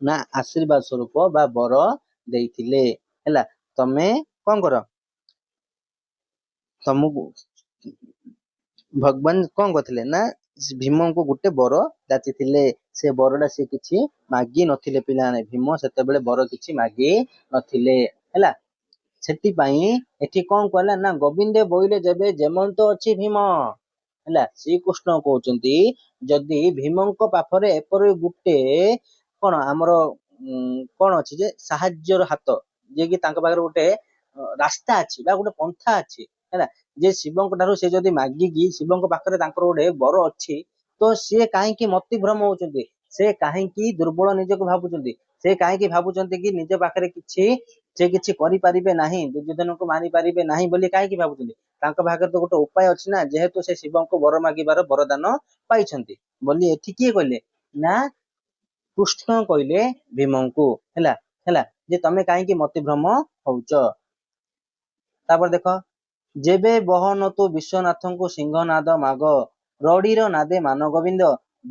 ନା ଆଶୀର୍ବାଦ ସ୍ୱରୂପ ବା ବର ଦେଇଥିଲେ। ହେଲା, ତମେ କଣ କର, ତମକୁ ଭଗବାନ କଣ କରିଥିଲେ ନା, ଭୀମଙ୍କୁ ଗୋଟେ ବର ଯାଚିଥିଲେ। ସେ ବରଟା ସେ କିଛି ମାଗି ନଥିଲେ ପିଲାମାନେ। ଭୀମ ସେତେବେଳେ ବର କିଛି ମାଗି ନଥିଲେ। ହେଲା, ସେଥିପାଇଁ ଏଠି କଣ କହିଲା ନା, ଗୋବିନ୍ଦେ ବୋଇଲେ ଯେବେ ଯେମନ୍ତ ଅଛି ଭୀମ। ହେଲା, ଶ୍ରୀକୃଷ୍ଣ କହୁଛନ୍ତି ଯଦି ଭୀମଙ୍କ ପାଖରେ ଏପରି ଗୋଟେ କଣ ଆମର କଣ ଅଛି ଯେ ସାହାଯ୍ୟର ହାତ, ଯିଏକି ତାଙ୍କ ପାଖରେ ଗୋଟେ ରାସ୍ତା ଅଛି ବା ଗୋଟେ ପନ୍ଥା ଅଛି, ହେଲା, ଯେ ଶିବଙ୍କ ଠାରୁ ସେ ଯଦି ମାଗିକି ଶିବଙ୍କ ପାଖରେ ତାଙ୍କର ଗୋଟେ ବର ଅଛି, ତ ସିଏ କାହିଁକି ମତିଭ୍ରମ ହଉଛନ୍ତି? ସେ କାହିଁକି ଦୁର୍ବଳ ନିଜକୁ ଭାବୁଛନ୍ତି? ସେ କାହିଁକି ଭାବୁଛନ୍ତି କି ନିଜ ପାଖରେ କିଛି, ସେ କିଛି କରିପାରିବେ ନାହିଁ, ଦୁର୍ଯ୍ୟୋଧନକୁ ମାରିପାରିବେ ନାହିଁ ବୋଲି କାହିଁକି ଭାବୁଛନ୍ତି? ତାଙ୍କ ପାଖରେ ତ ଗୋଟେ ଉପାୟ ଅଛି ନା, ଯେହେତୁ ସେ ଶିବଙ୍କୁ ବର ମାଗିବାର ବରଦାନ ପାଇଛନ୍ତି ବୋଲି ଏଠି କିଏ କହିଲେ ନା, କୃଷ୍ଣ କହିଲେ ଭୀମଙ୍କୁ। ହେଲା, ହେଲା ଯେ ତମେ କାହିଁକି ମତିଭ୍ରମ ହଉଛ? ତାପରେ ଦେଖ, ଯେବେ ବହନ ତୁ ବିଶ୍ୱନାଥଙ୍କୁ ସିଂହନାଦ ମାଗ, ରଡ଼ିର ନାଦେ ମାନ ଗୋବିନ୍ଦ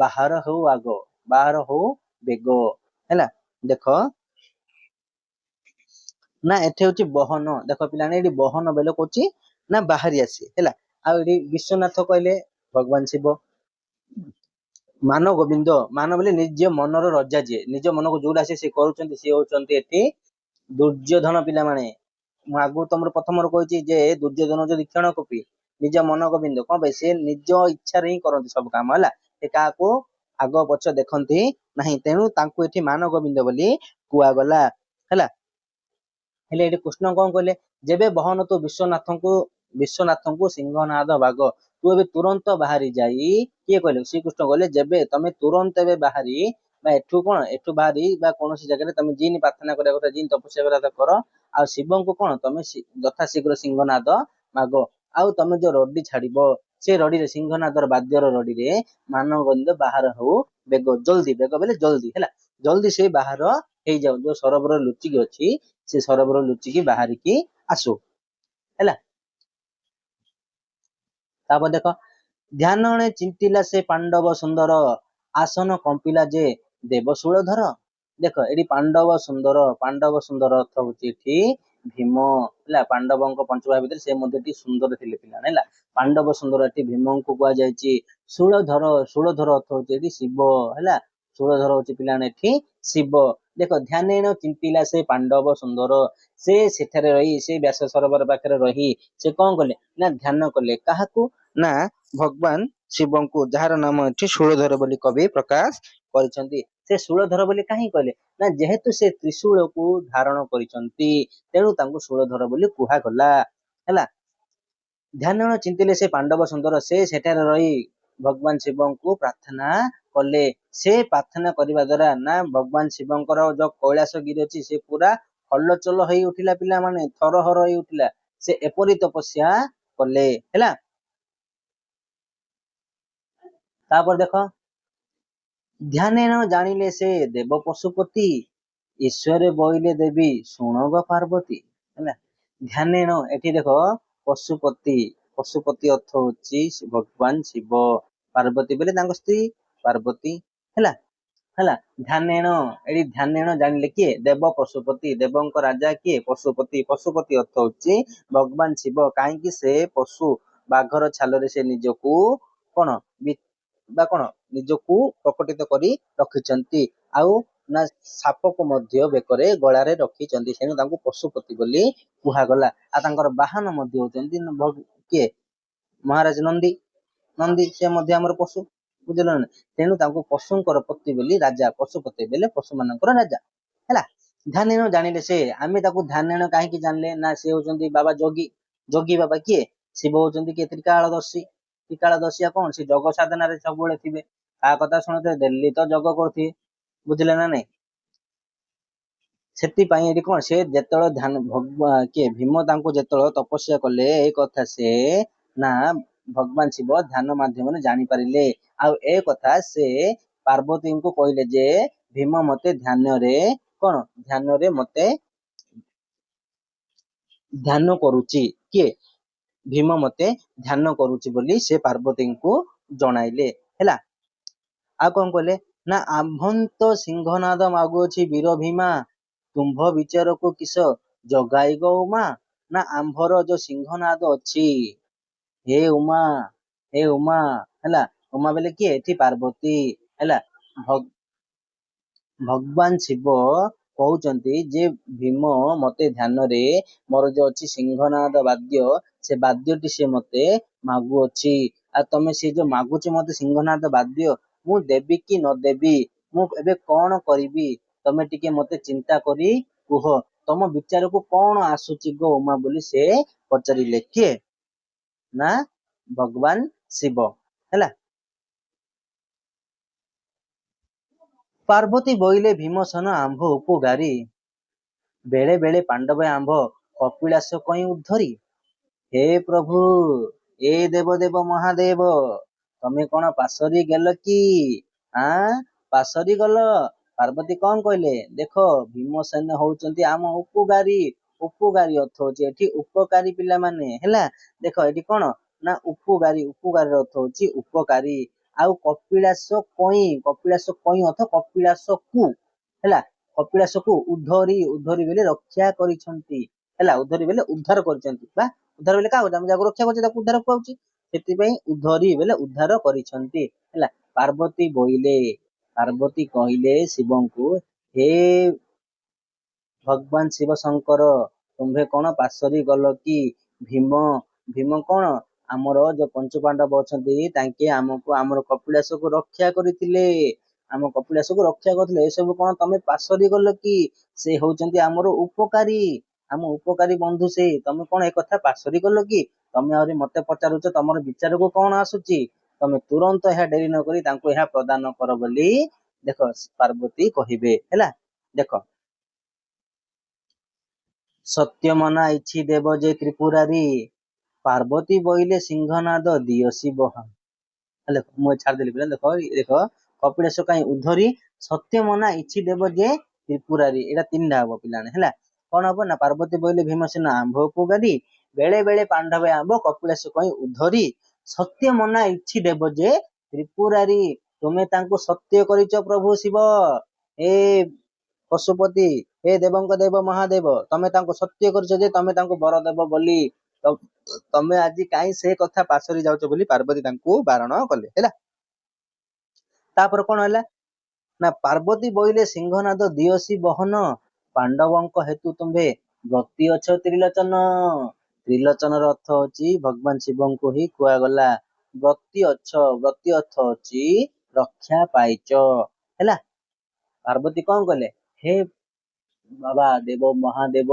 ବାହାର ହଉ ଆଗ, ବାହାର ହଉ ବେଗ। ହେଲା, ଦେଖ ନା, ଏଠି ହଉଛି ବହନ। ଦେଖ ପିଲାମାନେ, ଏଠି ବହନ ବେଲେ କହୁଛି ନା ବାହାରି ଆସି। ହେଲା, ଆଉ ଏଠି ବିଶ୍ୱନାଥ କହିଲେ ଭଗବାନ ଶିବ। ମାନ ଗୋବିନ୍ଦ, ମାନ ବୋଲେ ନିଜ ମନର ରଜା, ଯିଏ ନିଜ ମନକୁ ଯୋଉଟା ଆସେ ସେ କରୁଛନ୍ତି, ସିଏ ହଉଛନ୍ତି ଏଠି ଦୁର୍ଯ୍ୟୋଧନ। ପିଲାମାନେ, ମୁଁ ଆଗରୁ ତମର ପ୍ରଥମରୁ କହିଛି ଯେ ଦୁର୍ଯ୍ୟୋଧନ ଯଦି କ୍ଷଣ କପି, ନିଜ ମନ ଗୋବିନ୍ଦ। କଣ ପାଇଁ? ସେ ନିଜ ଇଚ୍ଛାରେ ହିଁ କରନ୍ତି ସବୁ କାମ। ହେଲା, ସେ କାହାକୁ ଆଗ ପଛ ଦେଖନ୍ତି ନାହିଁ, ତେଣୁ ତାଙ୍କୁ ଏଠି ମାନ ଗୋବିନ୍ଦ ବୋଲି କୁହାଗଲା। ହେଲା, ହେଲେ ଏଠି କୃଷ୍ଣ କଣ କହିଲେ? ଯେବେ ବହନ ତୁ ବିଶ୍ୱନାଥଙ୍କୁ, ବିଶ୍ୱନାଥଙ୍କୁ ସିଂହନାଦ ବାଘ, ତୁ ଏବେ ତୁରନ୍ତ ବାହାରି ଯାଇ, କିଏ କହିଲେ? ଶ୍ରୀକୃଷ୍ଣ କହିଲେ, ଯେବେ ତମେ ତୁରନ୍ତ ଏବେ ବାହାରି ବା ଏଠୁ କଣ, ଏଠୁ ବାହାରି ବା କୌଣସି ଜାଗାରେ ତମେ ଜିନି ପ୍ରାର୍ଥନା କରିବା କଥା, ଜିନି ତପସ୍ୟା କରିବା କଥା କର, ଆଉ ଶିବଙ୍କୁ କଣ ତମେ ଯଥାଶୀଘ୍ର ସିଂହନାଦ ମାଗ, ଆଉ ତମେ ଯୋଉ ରଡି ଛାଡିବ ସେ ରଡିରେ, ସିଂହନାଦର ବାଦ୍ୟର ରଡିରେ ମାନଗନ୍ଧ ବାହାର ହଉ ବେଗ, ଜଲ୍ଦି, ବେଗ ବେଲେ ଜଲ୍ଦି। ହେଲା, ଜଲ୍ଦି ସେ ବାହାର ହେଇଯାଉ, ଯୋଉ ସରୋବର ଲୁଚିକି ଅଛି ସେ ସରୋବର ଲୁଚିକି ବାହାରିକି ଆସୁ। ହେଲା, ତାପରେ ଦେଖ, ଧ୍ୟାନଣେ ଚିନ୍ତିଲା ସେ ପାଣ୍ଡବ ସୁନ୍ଦର, ଆସନ କମ୍ପିଲା ଯେ ଦେବଶୂଳଧର। ଦେଖ, ଏଠି ପାଣ୍ଡବ ସୁନ୍ଦର, ପାଣ୍ଡବ ସୁନ୍ଦର ଅର୍ଥ ହଉଛି ଏଠି ଭୀମ। ହେଲା, ପାଣ୍ଡବଙ୍କ ପଞ୍ଚଭାଇ ଭିତରେ ସେ ମଧ୍ୟ ଏଠି ସୁନ୍ଦର ଥିଲେ ପିଲାମାନେ। ହେଲା, ପାଣ୍ଡବ ସୁନ୍ଦର ଏଠି ଭୀମଙ୍କୁ କୁହାଯାଇଛି। ଶୂଳଧର, ଶୂଳଧର ଅର୍ଥ ହଉଛି ଏଠି ଶିବ। ହେଲା, ଶୂଳଧର ହଉଛି ପିଲାମାନେ ଏଠି ଶିବ। ଦେଖ, ଧ୍ୟାନେନ ଚିନ୍ତିଲା ସେ ପାଣ୍ଡବ ସୁନ୍ଦର, ସେ ସେଠାରେ ରହି, ସେ ବ୍ୟାସ ସରୋବର ପାଖରେ ରହି ସେ କଣ କଲେ ନା, ଧ୍ୟାନ କଲେ। କାହାକୁ ନା ଭଗବାନ ଶିବଙ୍କୁ, ଯାହାର ନାମ ଏଠି ଶୂଳଧର ବୋଲି କବି ପ୍ରକାଶ କରିଛନ୍ତି। ସେ ସେ ଶୂଳଧର ବୋଲି କାହିଁ କହିଲେ ନା ଯେହେତୁ ସେ ତ୍ରିଶୂଳକୁ ଧାରଣ କରିଛନ୍ତି, ତେଣୁ ତାଙ୍କୁ ଶୂଳଧର ବୋଲି କୁହାଗଲା। ହେଲା, ଧ୍ୟାନ ଚିନ୍ତିଲେ ସେ ପାଣ୍ଡବ ସୁନ୍ଦର, ସେ ସେଠାରେ ରହି ଭଗବାନ ଶିବଙ୍କୁ ପ୍ରାର୍ଥନା କଲେ। ସେ ପ୍ରାର୍ଥନା କରିବା ଦ୍ଵାରା ନା ଭଗବାନ ଶିବଙ୍କର ଯୋଉ କୈଳାସ ଗିରି ଅଛି ସେ ପୁରା ହଲଚଲ ହେଇ ଉଠିଲା ପିଲାମାନେ, ଥରହର ହେଇ ଉଠିଲା। ସେ ଏପରି ତପସ୍ୟା କଲେ। ହେଲା, ତାପରେ ଦେଖ, ଧ୍ୟାନେନ ଜାଣିଲେ ସେ ଦେବ ପଶୁପତି, ଈଶ୍ୱରେ ବୋଇଲେ ଦେବୀ ଶୁଣ ଗୋ ପାର୍ବତୀ। ହେଲା, ଧ୍ୟାନେନ ଏଠି ଦେଖ ପଶୁପତି, ପଶୁପତି ଅର୍ଥ ହଉଛି ଭଗବାନ ଶିବ, ପାର୍ବତୀ ବୋଲେ ତାଙ୍କ ସ୍ତ୍ରୀ ପାର୍ବତୀ। ହେଲା, ହେଲା ଧ୍ୟାନେନ, ଏଠି ଧ୍ୟାନେନ ଜାଣିଲେ କିଏ? ଦେବ ପଶୁପତି, ଦେବଙ୍କ ରାଜା କିଏ? ପଶୁପତି। ପଶୁପତି ଅର୍ଥ ହଉଛି ଭଗବାନ ଶିବ। କାହିଁକି ସେ ପଶୁ ବାଘର ଛାଲରେ ସେ ନିଜକୁ କଣ ବା କଣ ନିଜକୁ ପ୍ରକଟିତ କରି ରଖିଛନ୍ତି, ଆଉ ନା ସାପକୁ ମଧ୍ୟ ବେକରେ ଗଳାରେ ରଖିଛନ୍ତି, ତେଣୁ ତାଙ୍କୁ ପଶୁପତି ବୋଲି କୁହାଗଲା। ଆଉ ତାଙ୍କର ବାହନ ମଧ୍ୟ ହଉଛନ୍ତି କିଏ? ମହାରାଜ ନନ୍ଦୀ। ନନ୍ଦୀ ସେ ମଧ୍ୟ ଆମର ପଶୁ, ବୁଝିଲ ନା? ତେଣୁ ତାଙ୍କୁ ପଶୁଙ୍କର ପତି ବୋଲି ରାଜା, ପଶୁପତି ବୋଲେ ପଶୁମାନଙ୍କର ରାଜା। ହେଲା, ଧ୍ୟାନେନ ଜାଣିଲେ ସେ, ଆମେ ତାକୁ ଧ୍ୟାନେନ କାହିଁକି ଜାଣିଲେ ନା ସେ ହଉଛନ୍ତି ବାବା ଯୋଗୀ। ଯୋଗୀ ବାବା କିଏ? ଶିବ ହଉଛନ୍ତି କିଏ? ତ୍ରିକାଳଦର୍ଶୀ। ତ୍ରିକାଳଦର୍ଶୀ କଣ? ସେ ଯୋଗ ସାଧନାରେ ସବୁବେଳେ ଥିବେ, କାହା କଥା ଶୁଣୁଥିବେ, ଡେଲି ତ ଯୋଗ କରୁଥିବେ, ବୁଝିଲେ ନା ନାଇଁ? ସେଥିପାଇଁ ଏଠି କଣ ସେ ଯେତେବେଳେ ଧ୍ୟାନ ଭଗବାନ କିଏ ଭୀମ ତାଙ୍କୁ ଯେତେବେଳେ ତପସ୍ୟା କଲେ, ଏଇ କଥା ସେ ନା ଭଗବାନ ଶିବ ଧ୍ୟାନ ମାଧ୍ୟମରେ ଜାଣିପାରିଲେ। ଆଉ ଏ କଥା ସେ ପାର୍ବତୀଙ୍କୁ କହିଲେ ଯେ ଭୀମ ମତେ ଧ୍ୟାନରେ କଣ ଧ୍ୟାନରେ ମତେ ଧ୍ୟାନ କରୁଛି। କିଏ? ଭୀମ ମତେ ଧ୍ୟାନ କରୁଛି ବୋଲି ସେ ପାର୍ବତୀଙ୍କୁ ଜଣାଇଲେ। ହେଲା, ଆଉ କଣ କହିଲେ ନା ଆମ୍ଭନ୍ତ ସିଂହନାଦ ମାଗୁଅଛି ବୀର ଭୀମା, ତୁମ୍ଭ ବିଚାରକୁ କିସ ଜଗାଇ ଗୋ ଉମା। ନା ଆମ୍ଭର ଯୋଉ ସିଂହନାଦ ଅଛି, ହେ ଉମା, ହେ ଉମା। ହେଲା, ଉମା ବୋଲେ କିଏ? ଏଠି ପାର୍ବତୀ। ହେଲା, ଭଗବାନ ଶିବ କହୁଛନ୍ତି ଯେ ଭୀମ ମତେ ଧ୍ୟାନରେ ମୋର ଯୋଉ ଅଛି ସିଂହନାଦ ବାଦ୍ୟ, ସେ ବାଦ୍ୟଟି ସେ ମତେ ମାଗୁଅଛି। ଆଉ ତମେ ସେ ଯୋଉ ମାଗୁଛି ମତେ ସିଂହନାଦ ବାଦ୍ୟ, ମୁଁ ଦେବି କି ନ ଦେବି, ମୁଁ ଏବେ କଣ କରିବି, ତମେ ଟିକେ ମତେ ଚିନ୍ତା କରି କୁହ, ତମ ବିଚାରକୁ କଣ ଆସୁଛି ଗୋ ଉମା ବୋଲି ସେ ପଚାରିଲେ। କିଏ? ନା ଭଗବାନ ଶିବ। ହେଲା, ପାର୍ବତୀ ବୋଇଲେ ଭୀମସେନ ଆମ୍ଭ ଉପକାରୀ, ବେଳେ ବେଳେ ପାଣ୍ଡବ ଆମ୍ଭ କପିଳାସ କଇଁ ଉଦ୍ଧରି। ହେ ପ୍ରଭୁ, ଏ ଦେବ ଦେବ ମହାଦେବ, ତମେ କଣ ପାଶୋରି ଗଲ କି? ଆଁ ପାଶୋରି ଗଲ? ପାର୍ବତୀ କଣ କହିଲେ? ଦେଖ, ଭୀମସେନ ହଉଛନ୍ତି ଆମ ଉପକାରୀ। ଉପକାରୀ ଅର୍ଥ ହଉଛି ଏଠି ଉପକାରୀ ପିଲାମାନେ। ହେଲା, ଦେଖ ଏଠି କଣ ନା ଉପକାରୀ, ଉପକାରୀର ଅର୍ଥ ହଉଛି ଉପକାରୀ। ଆଉ କପିଳାସ କଇଁ, କପିଳାସ କଇଁ ଅର୍ଥ କପିଳାସକୁ, ହେଲା କପିଳାସକୁ ଉଦ୍ଧରି, ଉଦ୍ଧରି ବୋଲି ରକ୍ଷା କରିଛନ୍ତି। ହେଲା, ଉଦ୍ଧରି ବୋଲେ ଉଦ୍ଧାର କରିଛନ୍ତି, ବା ଉଦ୍ଧାର ବୋଲେ କାହାକୁ? ଆମେ ଯାହାକୁ ରକ୍ଷା କରୁଛେ ତାକୁ ଉଦ୍ଧାର କୁହାଉଛି, ସେଥିପାଇଁ ଉଦ୍ଧରି ବୋଲେ ଉଦ୍ଧାର କରିଛନ୍ତି। ହେଲା, ପାର୍ବତୀ ବୋଇଲେ, ପାର୍ବତୀ କହିଲେ ଶିବଙ୍କୁ, ହେ ଭଗବାନ ଶିବ ଶଙ୍କର, ତୁମ୍ଭେ କଣ ପାଶୋରି ଗଲ କି? ଭୀମ, ଭୀମ କଣ ଆମର ଯୋଉ ପଞ୍ଚୁପାଣ୍ଡବ ଅଛନ୍ତି, ତାଙ୍କେ ଆମକୁ ଆମର କପିଳାସକୁ ରକ୍ଷା କରିଥିଲେ, ଆମ କପିଳାସକୁ ରକ୍ଷା କରିଥିଲେ। ଏସବୁ କଣ ତମେ ପାଶୋରି ଗଲ କି? ସେ ହଉଛନ୍ତି ଆମର ଉପକାରୀ, ଆମ ଉପକାରୀ ବନ୍ଧୁ ସେ। ତମେ କଣ ଏ କଥା ପାଶୋରି ଗଲ କି? ତମେ ଆହୁରି ମତେ ପଚାରୁଛ ତମର ବିଚାରକୁ କଣ ଆସୁଛି? ତମେ ତୁରନ୍ତ ଏହା ଡେରି ନ କରି ତାଙ୍କୁ ଏହା ପ୍ରଦାନ କର ବୋଲି ଦେଖ ପାର୍ବତୀ କହିବେ। ହେଲା, ଦେଖ, ସତ୍ୟମନା ଇଛି ଦେବ ଯେ ତ୍ରିପୁରାରୀ, ପାର୍ବତୀ ବୋଇଲେ ସିଂହନାଦ ଦିଅ ଶିବ। ହେଲେ ମୁଁ ଛାଡ଼ିଦେଲି ପିଲା। ଦେଖ ଦେଖ, କପିଳାସ କାହିଁ ଉଦ୍ଧରି, ସତ୍ୟମନା ଇଛି ଦେବ ଯେ ତ୍ରିପୁରାରୀ, ଏଇଟା ତିନିଟା ହବ ପିଲାମାନେ। ହେଲା, କଣ ହବ ନା ପାର୍ବତୀ ବୋଇଲେ ଭୀମସେନ ଆମ୍ଭ ଉପକାରୀ, ବେଳେ ବେଳେ ପାଣ୍ଡବେ ଆମ୍ଭ କପିଳାସ କହିଁ ଉଦ୍ଧରି, ସତ୍ୟମନା ଇଛି ଦେବ ଯେ ତ୍ରିପୁରାରୀ। ତୁମେ ତାଙ୍କୁ ସତ୍ୟ କରିଛ ପ୍ରଭୁ ଶିବ, ହେ ପଶୁପତି, ହେ ଦେବଙ୍କ ଦେବ ମହାଦେବ, ତମେ ତାଙ୍କୁ ସତ୍ୟ କରିଛ ଯେ ତମେ ତାଙ୍କୁ ବର ଦେବ ବୋଲି, ତମେ ଆଜି କାହିଁ ସେ କଥା ପାଶୋରି ଯାଉଛ ବୋଲି ପାର୍ବତୀ ତାଙ୍କୁ ବାରଣ କଲେ। ହେଲା, ତାପରେ କଣ ହେଲା ନା ପାର୍ବତୀ ବୋଇଲେ ସିଂହନାଦ ଦିଅସି ବହନ, ପାଣ୍ଡବଙ୍କ ହେତୁ ତୁମ୍ଭେ ବ୍ରତୀ ଅଛ ତ୍ରିଲୋଚନ। ତ୍ରିଲୋଚନର ଅର୍ଥ ହଉଛି ଭଗବାନ ଶିବଙ୍କୁ ହିଁ କୁହାଗଲା। ବ୍ରତୀ ଅଛ, ବ୍ରତୀ ଅର୍ଥ ହଉଛି ରକ୍ଷା ପାଇଛ। ହେଲା, ପାର୍ବତୀ କଣ କଲେ? ହେ ବାବା ଦେବ ମହାଦେବ,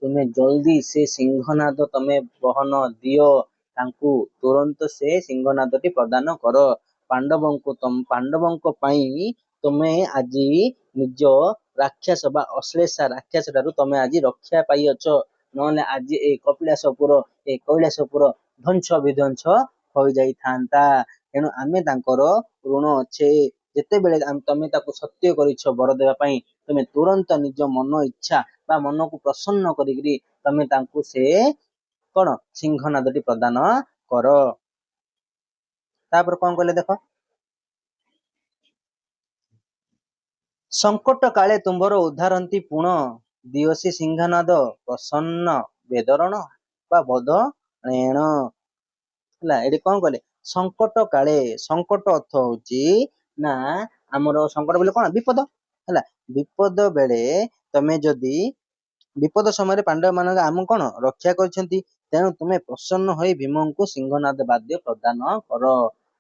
ତୁମେ ଜଲ୍ଦି ସେ ସିଂହନାଦ ତମେ ବହନ ଦିଅ, ତାଙ୍କୁ ତୁରନ୍ତ ସେ ସିଂହନାଦଟି ପ୍ରଦାନ କର ପାଣ୍ଡବଙ୍କୁ। ପାଣ୍ଡବଙ୍କ ପାଇଁ ତୁମେ ଆଜି ନିଜ ରାକ୍ଷସ ବା ଅଶ୍ଳେଷା ରାକ୍ଷସ ଠାରୁ ତମେ ଆଜି ରକ୍ଷା ପାଇଅଛ, ନହେଲେ ଆଜି ଏ କପିଳାସପୁର, ଏ କୈଳାସପୁର ଧ୍ୱଂସ ବିଧ୍ୱଂସ ହୋଇଯାଇଥାନ୍ତା। ତେଣୁ ଆମେ ତାଙ୍କର ଋଣ ଅଛେ। ଯେତେବେଳେ ତମେ ତାକୁ ସତ୍ୟ କରିଛ ବର ଦେବା ପାଇଁ, ତୁମେ ତୁରନ୍ତ ନିଜ ମନ ଇଚ୍ଛା ବା ମନକୁ ପ୍ରସନ୍ନ କରିକିରି ତମେ ତାଙ୍କୁ ସେ କଣ ସିଂହନାଦଟି ପ୍ରଦାନ କର। ତାପରେ କଣ କହିଲେ ଦେଖ। ସଙ୍କଟ କାଳେ ତୁମ୍ଭର ଉଦ୍ଧାରନ୍ତି ପୁଣ, ଦିଅସି ସିଂହନାଦ ପ୍ରସନ୍ନ ବେଦରଣ ବା ବଧ ଣେଣ। ହେଲା, ଏଠି କଣ କଲେ? ସଙ୍କଟ କାଳେ, ସଙ୍କଟ ଅର୍ଥ ହଉଛି ନା ଆମର ସଙ୍କଟ ବୋଲେ କଣ? ବିପଦ। ହେଲା, ବିପଦ ବେଳେ ତମେ ଯଦି ବିପଦ ସମୟରେ ପାଣ୍ଡବ ମାନଙ୍କ ଆମକୁ କଣ ରକ୍ଷା କରିଛନ୍ତି, ତେଣୁ ତୁମେ ପ୍ରସନ୍ନ ହୋଇ ଭୀମଙ୍କୁ ସିଂହନାଦ ବାଦ୍ୟ ପ୍ରଦାନ କର।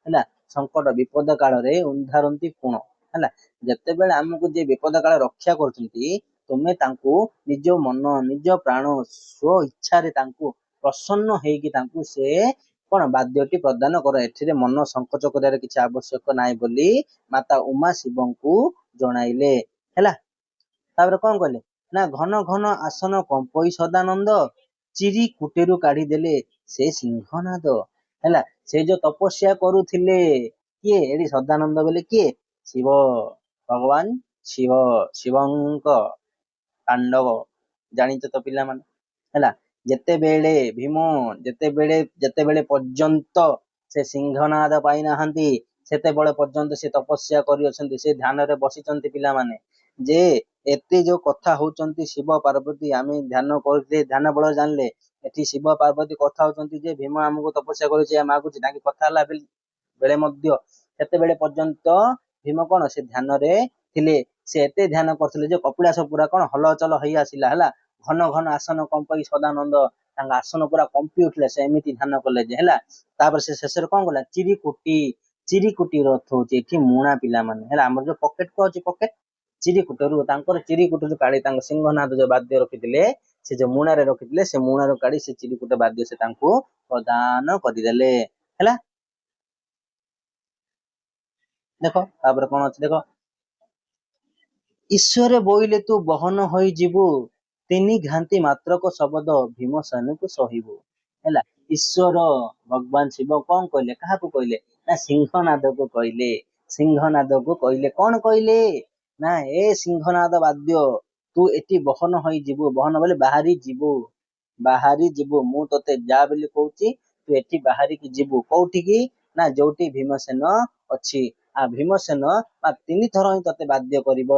ହେଲା, ସଙ୍କଟ ବିପଦ କାଳରେ ଉଦ୍ଧାରନ୍ତି ପୁଣ। ହେଲା, ଯେତେବେଳେ ଆମକୁ ଯିଏ ବିପଦ କାଳେ ରକ୍ଷା କରୁଛନ୍ତି, ତୁମେ ତାଙ୍କୁ ନିଜ ମନ ନିଜ ପ୍ରାଣ ସ୍ୱ ଇଚ୍ଛାରେ ତାଙ୍କୁ ପ୍ରସନ୍ନ ହେଇକି ତାଙ୍କୁ ସେ କଣ ବାଦ୍ୟଟି ପ୍ରଦାନ କର, ଏଥିରେ ମନ ସଙ୍କୋଚ କରିବାର କିଛି ଆବଶ୍ୟକ ନାହିଁ ବୋଲି ମାତା ଉମା ଶିବଙ୍କୁ ଜଣାଇଲେ। ହେଲା, ତାପରେ କଣ କହିଲେ ନା ଘନ ଘନ ଆସନ କମ୍ପଇ ସଦାନନ୍ଦ, ଚିରି କୁଟିରୁ କାଢିଦେଲେ ସେ ସିଂହନାଦ। ହେଲା, ସେ ଯୋଉ ତପସ୍ୟା କରୁଥିଲେ କିଏ? ଏଠି ସଦାନନ୍ଦ ବୋଲେ କିଏ? ଶିବ, ଭଗବାନ ଶିବ, ଶିବଙ୍କ ତାଣ୍ଡବ ଜାଣିଛ ତ ପିଲାମାନେ? ହେଲା, ଯେତେବେଳେ ଭୀମ ଯେତେବେଳେ ପର୍ଯ୍ୟନ୍ତ ସେ ସିଂହନାଦ ପାଇନାହାନ୍ତି, ସେତେବେଳେ ପର୍ଯ୍ୟନ୍ତ ସେ ତପସ୍ୟା କରିଅଛନ୍ତି, ସେ ଧ୍ୟାନରେ ବସିଛନ୍ତି ପିଲାମାନେ। ଯେ ଏତେ ଯୋଉ କଥା ହଉଛନ୍ତି ଶିବ ପାର୍ବତୀ, ଆମେ ଧ୍ୟାନ କରୁଥିଲେ, ଧ୍ୟାନ ବଳରେ ଜାଣିଲେ ଏଠି ଶିବ ପାର୍ବତୀ କଥା ହଉଛନ୍ତି ଯେ ଭୀମ ଆମକୁ ତପସ୍ୟା କରୁଛି, ମାଗୁଛି। ତାଙ୍କେ କଥା ହେଲା ବେଳେ ମଧ୍ୟ ସେତେବେଳେ ପର୍ଯ୍ୟନ୍ତ ଭୀମ କଣ ସେ ଧ୍ୟାନରେ ଥିଲେ। ସେ ଏତେ ଧ୍ୟାନ କରୁଥିଲେ ଯେ କପିଳାସ ପୁରା କଣ ହଲଚଲ ହେଇ ଆସିଲା। ହେଲା, ଘନ ଘନ ଆସନ କମ୍ପଇ ସଦାନନ୍ଦ, ତାଙ୍କ ଆସନ ପୁରା କମ୍ପି ଉଠିଲା, ସେ ଏମିତି ଧ୍ୟାନ କଲେ ଯେ। ହେଲା, ତାପରେ ସେ ଶେଷରେ କଣ କଲା? ଚିରିକୁଟି, ଚିରିକୁଟିର ଅର୍ଥ ହଉଛି ଏଠି ମୁଣା ପିଲାମାନେ। ହେଲା, ଆମର ଯୋଉ ପକେଟ ଅଛି ପକେଟ, ଚିରିକୁଟରୁ ତାଙ୍କର ଚିରିକୁଟରୁ କାଢି ତାଙ୍କ ସିଂହନାଦ ଯୋଉ ବାଦ୍ୟ ରଖିଥିଲେ, ସେ ଯୋଉ ମୁଣାରେ ରଖିଥିଲେ, ସେ ମୁଣାରୁ କାଢି ସେ ଚିରିକୁଟ ବାଦ୍ୟ ସେ ତାଙ୍କୁ ପ୍ରଦାନ କରିଦେଲେ। ହେଲା, ଦେଖ ତାପରେ କଣ ଅଛି ଦେଖ। ଈଶ୍ୱରେ ବୋଇଲେ ତୁ ବହନ ହୋଇଯିବୁ, ତିନି ଘାନ୍ତି ମାତ୍ରକ ଶବଦ ଭୀମସେନକୁ ସହିବୁ। ହେଲା, ଈଶ୍ୱର ଭଗବାନ ଶିବ କଣ କହିଲେ? କାହାକୁ କହିଲେ ନା ସିଂହନାଦକୁ କହିଲେ। ସିଂହନାଦକୁ କହିଲେ, କଣ କହିଲେ ନା ଏ ସିଂହନାଦ ବାଦ୍ୟ, ତୁ ଏଠି ବହନ ହୋଇଯିବୁ। ବହନ ବୋଲେ ବାହାରି ଯିବୁ, ବାହାରି ଯିବୁ। ମୁଁ ତତେ ଯା ବୋଲି କହୁଛି, ତୁ ଏଠି ବାହାରିକି ଯିବୁ। କୋଉଠିକି ନା ଯୋଉଠି ଭୀମସେନ ଅଛି। ଆଉ ଭୀମସେନ ବା ତିନି ଥର ହିଁ ତତେ ବାଦ୍ୟ କରିବ।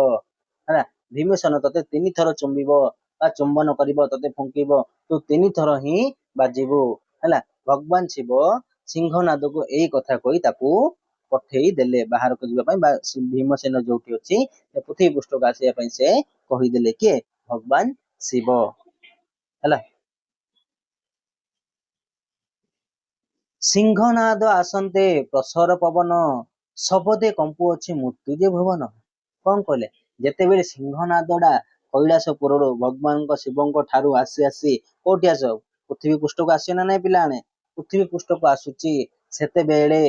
ହେଲା, ଭୀମସେନ ତତେ ତିନି ଥର ଚୁମ୍ବିବ ବା ଚୁମ୍ବନ କରିବ, ତତେ ଫୁଙ୍କିବ, ତୁ ତିନି ଥର ହିଁ ବାଜିବୁ। ହେଲା, ଭଗବାନ ଶିବ ସିଂହନାଦକୁ ଏଇ କଥା କହି ତାକୁ ପଠେଇ ଦେଲେ ବାହାରକୁ ଯିବା ପାଇଁ, ବା ଭୀମସେନ ଯୋଉଠି ଅଛି ପୃଥିବୀ ପୃଷ୍ଠକୁ ଆସିବା ପାଇଁ ସେ କହିଦେଲେ। କିଏ? ଭଗବାନ ଶିବ। ହେଲା, ସିଂହନାଦ ଆସନ୍ତେ ପ୍ରସର ପବନ, ଶବଦେ କମ୍ପୁଅଛି ମୃତ୍ୟୁ ଯେ ଭୁବନ। କଣ କହିଲେ? ଯେତେବେଳେ ସିଂହନାଦଟା କୈଳାସପୁରରୁ ଭଗବାନଙ୍କ ଶିବଙ୍କ ଠାରୁ ଆସି ଆସି କୋଉଠି ଆସ, ପୃଥିବୀ ପୃଷ୍ଠକୁ ଆସିବ ନା ନାଇଁ ପିଲାମାନେ? ପୃଥିବୀ ପୃଷ୍ଠକୁ ଆସୁଛି, ସେତେବେଳେ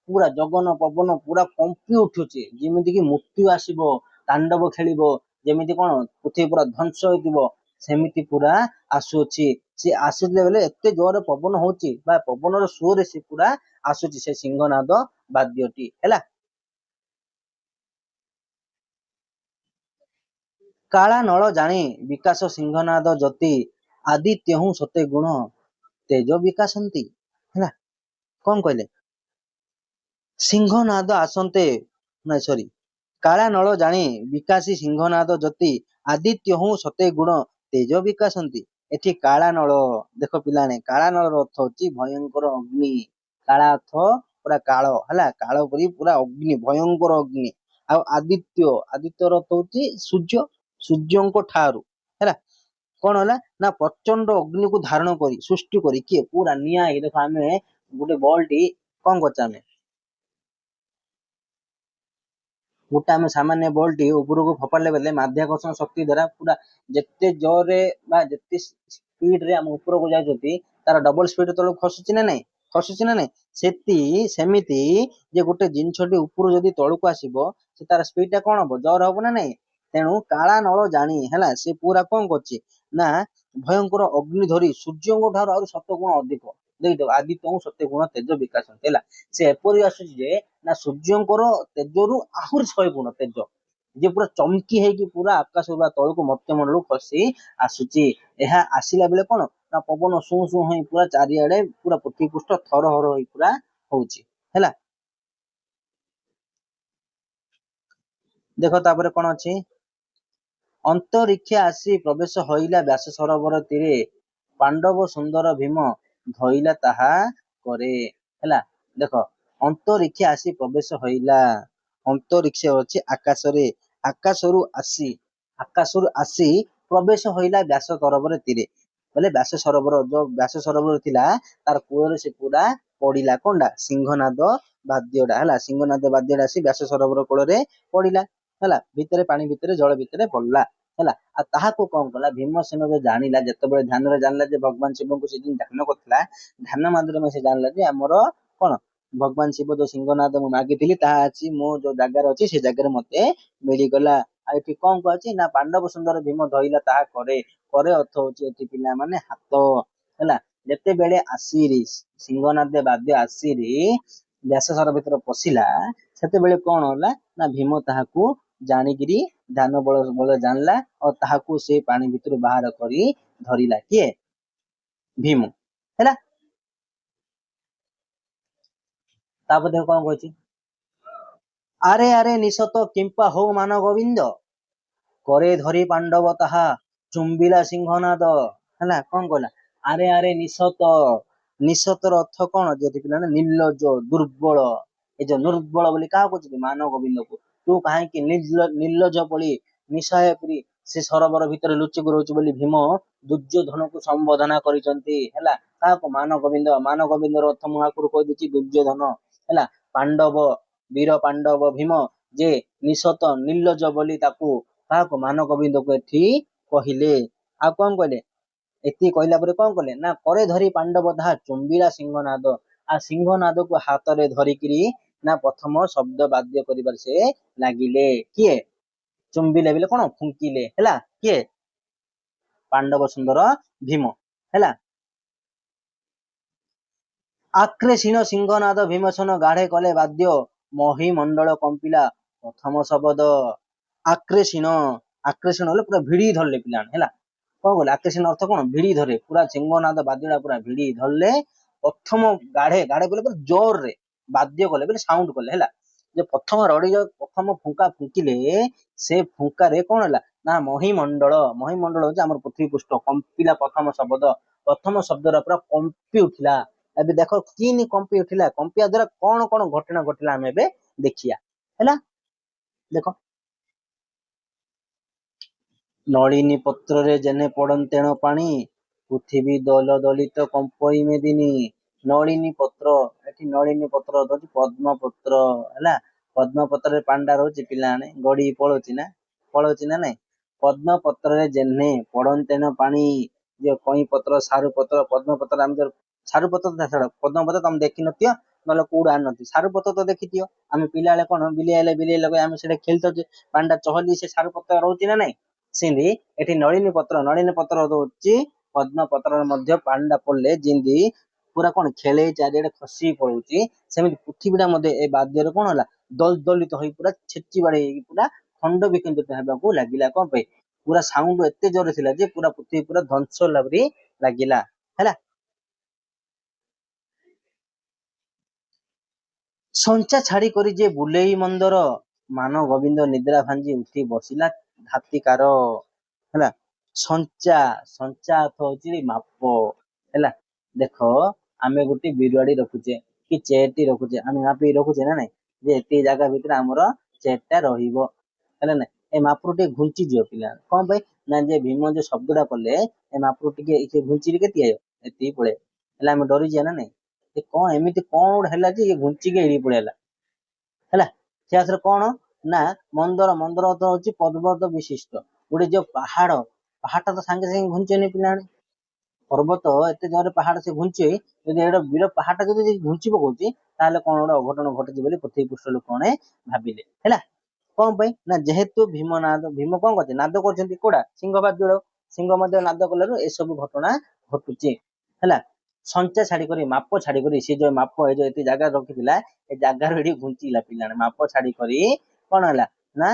ପୁରା ଜଗନ ପବନ ପୁରା କମ୍ପି ଉଠୁଛି, ଯେମିତି କି ମୃତ୍ୟୁ ଆସିବ, ତାଣ୍ଡବ ଖେଳିବ, ଯେମିତି କଣ ପୃଥିବୀ ପୁରା ଧ୍ୱଂସ ହେଇଥିବ, ସେମିତି ପୁରା ଆସୁଅଛି। ସେ ଆସୁଥିଲେ ବେଳେ ଏତେ ଜୋରରେ ପବନ ହଉଛି ବା ପବନର ସୁରରେ ସେ ପୁରା ଆସୁଛି ସେ ସିଂହନାଦ ବାଦ୍ୟଟି। ହେଲା, କାଳା ନଳ ଜାଣି ବିକାଶ ସିଂହନାଦ ଜ୍ୟୋତି, ଆଦିତ୍ୟହୁଁ ସତେ ଗୁଣ ତେଜ ବିକାଶନ୍ତି। ହେଲା, କଣ କହିଲେ? ସିଂହନାଦ ଆସନ୍ତେ, ନାଇଁ ସରି, କାଳା ନଳ ଜାଣି ବିକାଶୀ ସିଂହନାଦ ଜ୍ୟୋତି, ଆଦିତ୍ୟହୁଁ ସତେ ଗୁଣ ତେଜ ବିକାଶନ୍ତି। ଏଠି କାଳା ନଳ ଦେଖ ପିଲାମାନେ, କାଳା ନଳର ଅର୍ଥ ହଉଛି ଭୟଙ୍କର ଅଗ୍ନି। କାଳା ଅର୍ଥ ପୁରା କାଳ, ହେଲା, କାଳ ପରି ପୁରା ଅଗ୍ନି, ଭୟଙ୍କର ଅଗ୍ନି। ଆଉ ଆଦିତ୍ୟ, ଆଦିତ୍ୟର ଅର୍ଥ ହଉଛି ସୂର୍ଯ୍ୟ, ସୂର୍ଯ୍ୟଙ୍କ ଠାରୁ। ହେଲା, କଣ ହେଲା ନା ପ୍ରଚଣ୍ଡ ଅଗ୍ନିକୁ ଧାରଣ କରି ସୃଷ୍ଟି କରି କିଏ ପୁରା ନିଆଁ ହେଇକି। ଦେଖ ଆମେ ଗୋଟେ ବଲଟି କଣ କରୁଛେ, ଆମେ ଗୋଟେ ଆମେ ସାମାନ୍ୟ ବଲଟି ଉପରକୁ ଫୋପାଡ଼ିଲେ ବେଲେ ମାଧ୍ୟାକର୍ଷଣ ଶକ୍ତି ଦ୍ୱାରା ପୁରା ଯେତେ ଜୋରରେ ବା ଯେତେ ସ୍ପିଡରେ ଆମ ଉପରକୁ ଯାଉଛନ୍ତି, ତାର ଡବଲ ସ୍ପିଡ ତଳକୁ ଖସୁଛି ନା ନାଇଁ? ଖସୁଛି ନା ନାଇଁ? ସେତି ସେମିତି ଯେ ଗୋଟେ ଜିନିଷଟି ଉପରୁ ଯଦି ତଳକୁ ଆସିବ, ସେ ତାର ସ୍ପିଡ ଟା କଣ ହବ? ଜୋର ହବ ନା ନାଇଁ? ତେଣୁ କାଳା ନଳ ଜାଣି ହେଲା, ସେ ପୁରା କଣ କରୁଛି ନା ଭୟଙ୍କର ଅଗ୍ନି ଧରି ସୂର୍ଯ୍ୟଙ୍କ ଠାରୁ ଆହୁରି ଶତ ଗୁଣ ଅଧିକ ଦେଖିଦବ, ଆଦିତ୍ୟଙ୍କୁ ସତେ ଗୁଣ ତେଜ ବିକାଶ ହେଲା। ସେ ଏପରି ଆସୁଛି ଯେ ନା ସୂର୍ଯ୍ୟଙ୍କର ତେଜରୁ ଆହୁରି 100 ଗୁଣ ତେଜ, ଯେ ପୁରା ଚମକି ହେଇକି ପୁରା ଆକାଶ ବା ତଳକୁ ମର୍ତ୍ତ୍ୟମଣ୍ଡଳକୁ ଖସି ଆସୁଛି। ଏହା ଆସିଲା ବେଳେ କଣ ନା ପବନ ସୁଁ ସୁଁ ହେଇ ପୁରା ଚାରିଆଡେ ପୁରା ପୃଥିବୀ ପୃଷ୍ଠ ଥରହର ହେଇ ପୁରା ହଉଛି ହେଲା। ଦେଖ ତାପରେ କଣ ଅଛି? ଅନ୍ତରୀକ୍ଷେ ଆସି ପ୍ରବେଶ ହଇଲା ବ୍ୟାସ ସରୋବର ତୀରେ, ପାଣ୍ଡବ ସୁନ୍ଦର ଭୀମ ଧଇଲା ତାହା କରେ। ହେଲା, ଦେଖ ଅନ୍ତରୀକ୍ଷେ ଆସି ପ୍ରବେଶ ହଇଲା, ଅନ୍ତରୀକ୍ଷ ଅଛି ଆକାଶରେ, ଆକାଶରୁ ଆସି, ଆକାଶରୁ ଆସି ପ୍ରବେଶ ହଇଲା ବ୍ୟାସ ସରୋବର ତୀରେ, ବୋଲେ ବ୍ୟାସ ସରୋବର ଯୋଉ ବ୍ୟାସ ସରୋବର ଥିଲା ତାର କୂଳରେ ସେ ପୁରା ପଡିଲା। କଣଟା? ସିଂହନାଦ ବାଦ୍ୟଟା ହେଲା। ସିଂହନାଦ ବାଦ୍ୟଟା ଆସି ବ୍ୟାସ ସରୋବର କୂଳରେ ପଡିଲା ହେଲା, ଭିତରେ ପାଣି ଭିତରେ ଜଳ ଭିତରେ ପଡିଲା ହେଲା। ଆଉ ତାହାକୁ କଣ କଲା ଭୀମସେନ? ଯୋଉ ଜାଣିଲା, ଯେତେବେଳେ ଧ୍ୟାନରେ ଜାଣିଲା ଯେ ଭଗବାନ ଶିବଙ୍କୁ ସେ ଧ୍ୟାନ କରୁଥିଲା, ଧ୍ୟାନ ମାଧ୍ୟମରେ ସେ ଜାଣିଲା ଯେ ଆମର କଣ ଭଗବାନ ଶିବ ଯୋଉ ସିଂହନାଦ ମୁଁ ମାଗିଥିଲି ତାହା ଅଛି ମୋ ଯୋଉ ଜାଗାରେ ଅଛି, ସେ ଜାଗାରେ ମତେ ମିଳିଗଲା। ଆଉ ଏଠି କଣ କୁହାଛି ନା ପାଣ୍ଡବ ସୁନ୍ଦର ଭୀମ ଧଇଲା ତାହା କରେ। କରେ ଅର୍ଥ ହଉଛି ଏଠି ପିଲାମାନେ ହାତ ହେଲା। ଯେତେବେଳେ ଆସିରି ସିଂହନାଦ ବାଦ୍ୟ ଆସିରି ବ୍ୟାସ ସର ଭିତରେ ପଶିଲା, ସେତେବେଳେ କଣ ହେଲା ନା ଭୀମ ତାହାକୁ ଜାଣିକିରି ଧ୍ୟାନ ବଳ ବଳ ଜାଣିଲା ଆଉ ତାହାକୁ ସେ ପାଣି ଭିତରୁ ବାହାର କରି ଧରିଲା। କିଏ? ଭୀମ ହେଲା। ତାପରେ ଦେଖ କଣ କହୁଛି? ଆରେ ଆରେ ନିଶତ କିମ୍ପା ହଉ ମାନ ଗୋବିନ୍ଦ, କରେ ଧରି ପାଣ୍ଡବ ତାହା ଚୁମ୍ବିଲା ସିଂହନାଦ। ହେଲା, କଣ କହିଲା? ଆରେ ଆରେ ନିଶତ। ନିଶତର ଅର୍ଥ କଣ ଯେଠି ପିଲାମାନେ? ନିର୍ଲଜ୍ଜ, ଦୁର୍ବଳ। ଏ ଯୋଉ ଦୁର୍ବଳ ବୋଲି କାହାକୁ କହୁଛନ୍ତି? ମାନ ଗୋବିନ୍ଦକୁ। ତୁ କାହିଁକି ନିର୍ଲଜ୍ଜ ପଳି ନିଃସହାୟ ପରି ସେ ସରୋବର ଭିତରେ ଲୁଚିକି ରହୁଛୁ ବୋଲି ଭୀମ ଦୁର୍ଯ୍ୟୋଧନକୁ ସମ୍ବୋଧନା କରିଛନ୍ତି। ହେଲା, କାହାକୁ? ମାନ ଗୋବିନ୍ଦ। ମାନ ଗୋବିନ୍ଦର ଅର୍ଥ ମୁଁ ଆଗରୁ କହିଦେଇଛି, ଦୁର୍ଯ୍ୟୋଧନ ହେଲା। ପାଣ୍ଡବ ବୀର ପାଣ୍ଡବ ଭୀମ ଯେ ନିଶତ ନିର୍ଲଜ୍ଜ ବୋଲି ତାକୁ କାହାକୁ? ମାନ ଗୋବିନ୍ଦକୁ ଏଠି କହିଲେ। ଆଉ କଣ କହିଲେ? ଏତିକି କହିଲା ପରେ କଣ କଲେ ନା କରେ ଧରି ପାଣ୍ଡବ ତାହା ଚୁମ୍ବିଲା ସିଂହନାଦ। ଆଉ ସିଂହନାଦକୁ ହାତରେ ଧରିକିରି ନା ପ୍ରଥମ ଶବ୍ଦ ବାଦ୍ୟ କରିବାରେ ସେ ଲାଗିଲେ। କିଏ ଚୁମ୍ବିଲେ ବୋଲେ କଣ? ଫୁଙ୍କିଲେ ହେଲା। କିଏ? ପାଣ୍ଡବ ସୁନ୍ଦର ଭୀମ ହେଲା। ଆକ୍ରେଶୀଣ ସିଂହନାଦ ଭୀମସେନ ଗାଢେ କଲେ ବାଦ୍ୟ, ମହିମଣ୍ଡଳ କମ୍ପିଲା ପ୍ରଥମ ଶବ୍ଦ। ଆକ୍ରେଶୀଣ, ଆକ୍ରେଶୀଣ ହେଲେ ପୁରା ଭିଡି ଧରିଲେ ପିଲାମାନେ ହେଲା। କଣ କହିଲେ? ଆକ୍ରେଶୀଣ ଅର୍ଥ କଣ? ଭିଡି ଧରେ ପୁରା ସିଂହନାଦ ବାଦ୍ୟଟା ପୁରା ଭିଡି ଧରିଲେ। ପ୍ରଥମ ଗାଢେ, ଗାଢେ ବୋଲେ ପୁରା ଜୋରରେ ବାଦ୍ୟ କଲେ ବୋଲେ ସାଉଣ୍ଡ କଲେ ହେଲା। ଯେ ପ୍ରଥମ ରଡି ଯୋଉ ପ୍ରଥମ ଫୁଙ୍କା ଫୁଙ୍କିଲେ, ସେ ଫୁଙ୍କାରେ କଣ ହେଲା ନା ମହିମଣ୍ଡଳ, ମହିମଣ୍ଡଳ ହଉଛି ଆମର ପୃଥିବୀ ପୃଷ୍ଠ, କମ୍ପିଲା ପ୍ରଥମ ଶବ୍ଦ। ପ୍ରଥମ ଶବ୍ଦଟା ପୁରା କମ୍ପି ଉଠିଲା। ଏବେ ଦେଖ କିନି କମ୍ପି ଉଠିଲା, କମ୍ପିବା ଦ୍ୱାରା କଣ କଣ ଘଟଣା ଘଟିଲା ଆମେ ଏବେ ଦେଖିବା ହେଲା। ଦେଖ, ନଳିନୀ ପତ୍ରରେ ଯେନେ ପଡନ୍ତେଣ ପାଣି, ପୃଥିବୀ ଦଲ ଦଳିତ କମ୍ପଇ ମେଦିନୀ। ନଳିନୀ ପତ୍ର, ଏଠି ନଳିନୀ ପତ୍ର ହଉଛି ପଦ୍ମ ପତ୍ର ହେଲା। ପଦ୍ମ ପତ୍ରରେ ପାଣିଟା ରହୁଛି ପିଲାମାନେ, ଗଡି ପଳଉଛି ନା ପଳଉଛି ନା ନାଇଁ? ପଦ୍ମ ପତ୍ରରେ ଯେନେ ପଡନ୍ତେଣ ପାଣି, ଯୋଉ କଇଁ ପତ୍ର, ସାରୁ ପତ୍ର, ପଦ୍ମ ପତ୍ର, ଆମେ ଯୋଉ ସାରୁ ପତ୍ର ଛାଡ, ପଦ୍ମ ପତ୍ର ତମେ ଦେଖିନଥିବ, ନହେଲେ କୋଉଠୁ ଆଣିନଥିବ, ସାରୁ ପତ୍ର ତ ଦେଖିଥିବ। ଆମେ ପିଲାବେଳେ କଣ ବିଲେଇ ଆଇଲେ ବିଲେଇ ଲଗେଇ ଆମେ ସେଟା ଖେଳିଥାଉଛେ, ପାଣିଟା ଚହଲି ସେ ସାରୁ ପତ୍ର ରହୁଛି ନା ନାଇଁ? ସେମିତି ଏଠି ନଳିନୀ ପତ୍ର, ନଳିନୀ ପତ୍ର ରହୁଛି ପଦ୍ମ ପତ୍ରରେ ମଧ୍ୟ ପାଣିଟା ପଡିଲେ ଯେମିତି ପୁରା କଣ ଖେଳେଇ ଚାରିଆଡେ ଖସି ପଳଉଛି, ସେମିତି ପୃଥିବୀଟା ମଧ୍ୟ ଏ ବାଦ୍ୟରେ କଣ ହେଲା ଦଲଦଲିତ ହୋଇ ପୁରା ଛେଚି ବାଡେଇ ହେଇକି ପୁରା ଖଣ୍ଡ ବିଖଣ୍ଡିତ ହେବାକୁ ଲାଗିଲା। କଣ ପାଇଁ? ପୁରା ସାଉଣ୍ଡ ଏତେ ଜୋରେ ଥିଲା ଯେ ପୁରା ପୃଥିବୀ ପୁରା ଧ୍ୱଂସ ହେଲା ପରି ଲାଗିଲା ହେଲା। ସଞ୍ଚା ଛାଡି କରି ଯେ ବୁଲେଇ ମନ୍ଦର, ମାନ ଗୋବିନ୍ଦ ନିଦ୍ରା ଭାଙ୍ଗି ଉଠି ବସିଲା ଘାତିକାର ହେଲା। ସଞ୍ଚା, ସଞ୍ଚା ଅର୍ଥ ହଉଛି ମାପ ହେଲା। ଦେଖ ଆମେ ଗୋଟେ ବିରୁଆଡି ରଖୁଛେ କି ଚେୟାରଟି ରଖୁଛେ, ଆମେ ମାପିକି ରଖୁଛେ ନା ନାଇଁ, ଯେ ଏତିକି ଜାଗା ଭିତରେ ଆମର ଚେୟାରଟା ରହିବ ହେଲା ନା? ଏ ମାପରୁ ଟିକେ ଘୁଞ୍ଚି ଯିବ ପିଲା। କଣ ପାଇଁ ନା ଯେ ଭୀମ ଯୋଉ ଶବ୍ଦଟା କଲେ ଏ ମାପରୁ ଟିକେ ଘୁଞ୍ଚିକି କେତିକି ଆଇବ? ଏତିକି ପଳେଇ ହେଲେ ଆମେ ଡରିଯିବା ନା ନାଇଁ? ଯେ କଣ ଏମିତି କଣ ଗୋଟେ ହେଲା ଯେ ଇଏ ଘୁଞ୍ଚିକି ଏଇଠି ପଳେଇଲା ହେଲା। ସେ ଆସରେ କଣ ନା ମନ୍ଦର, ମନ୍ଦର ଅର୍ଥ ହଉଛି ପର୍ବତ ବିଶିଷ୍ଟ ଗୋଟେ ଯୋଉ ପାହାଡ। ପାହାଡଟା ତ ସାଙ୍ଗେ ସାଙ୍ଗେ ଘୁଞ୍ଚେନି ପିଲାମାନେ। ପର୍ବତ ଏତେ ଜୋରରେ ପାହାଡ ସେ ଘୁଞ୍ଚେ, ଯଦି ଏଇଟା ବୀର ପାହାଡଟା ଯଦି ଘୁଞ୍ଚି ପକଉଛି, ତାହେଲେ କଣ ଗୋଟେ ଅଘଟଣ ଘଟିଛି ବୋଲି ପୃଥିବୀ ପୃଷ୍ଠ ଲୋକମାନେ ଭାବିଲେ। ହେଲା, କଣ ପାଇଁ ନା ଯେହେତୁ ଭୀମ ନାଦ, ଭୀମ କଣ କରୁଛନ୍ତି? ନାଦ କରୁଛନ୍ତି। କୋଉଟା? ସିଂହ ବାଦ୍ୟ। ସିଂହ ମଧ୍ୟ ନାଦ କଲାରୁ ଏସବୁ ଘଟଣା ଘଟୁଛି। ହେଲା, ସଞ୍ଚା ଛାଡି କରି, ମାପ ଛାଡି କରି, ସେ ଯୋଉ ମାପ ଏ ଯୋଉ ଏତେ ଜାଗା ରଖିଥିଲା, ଏ ଜାଗାରୁ ଏଠି ଘୁଞ୍ଚିଲା ପିଲାମାନେ। ମାପ ଛାଡି କରି କଣ ହେଲା ନା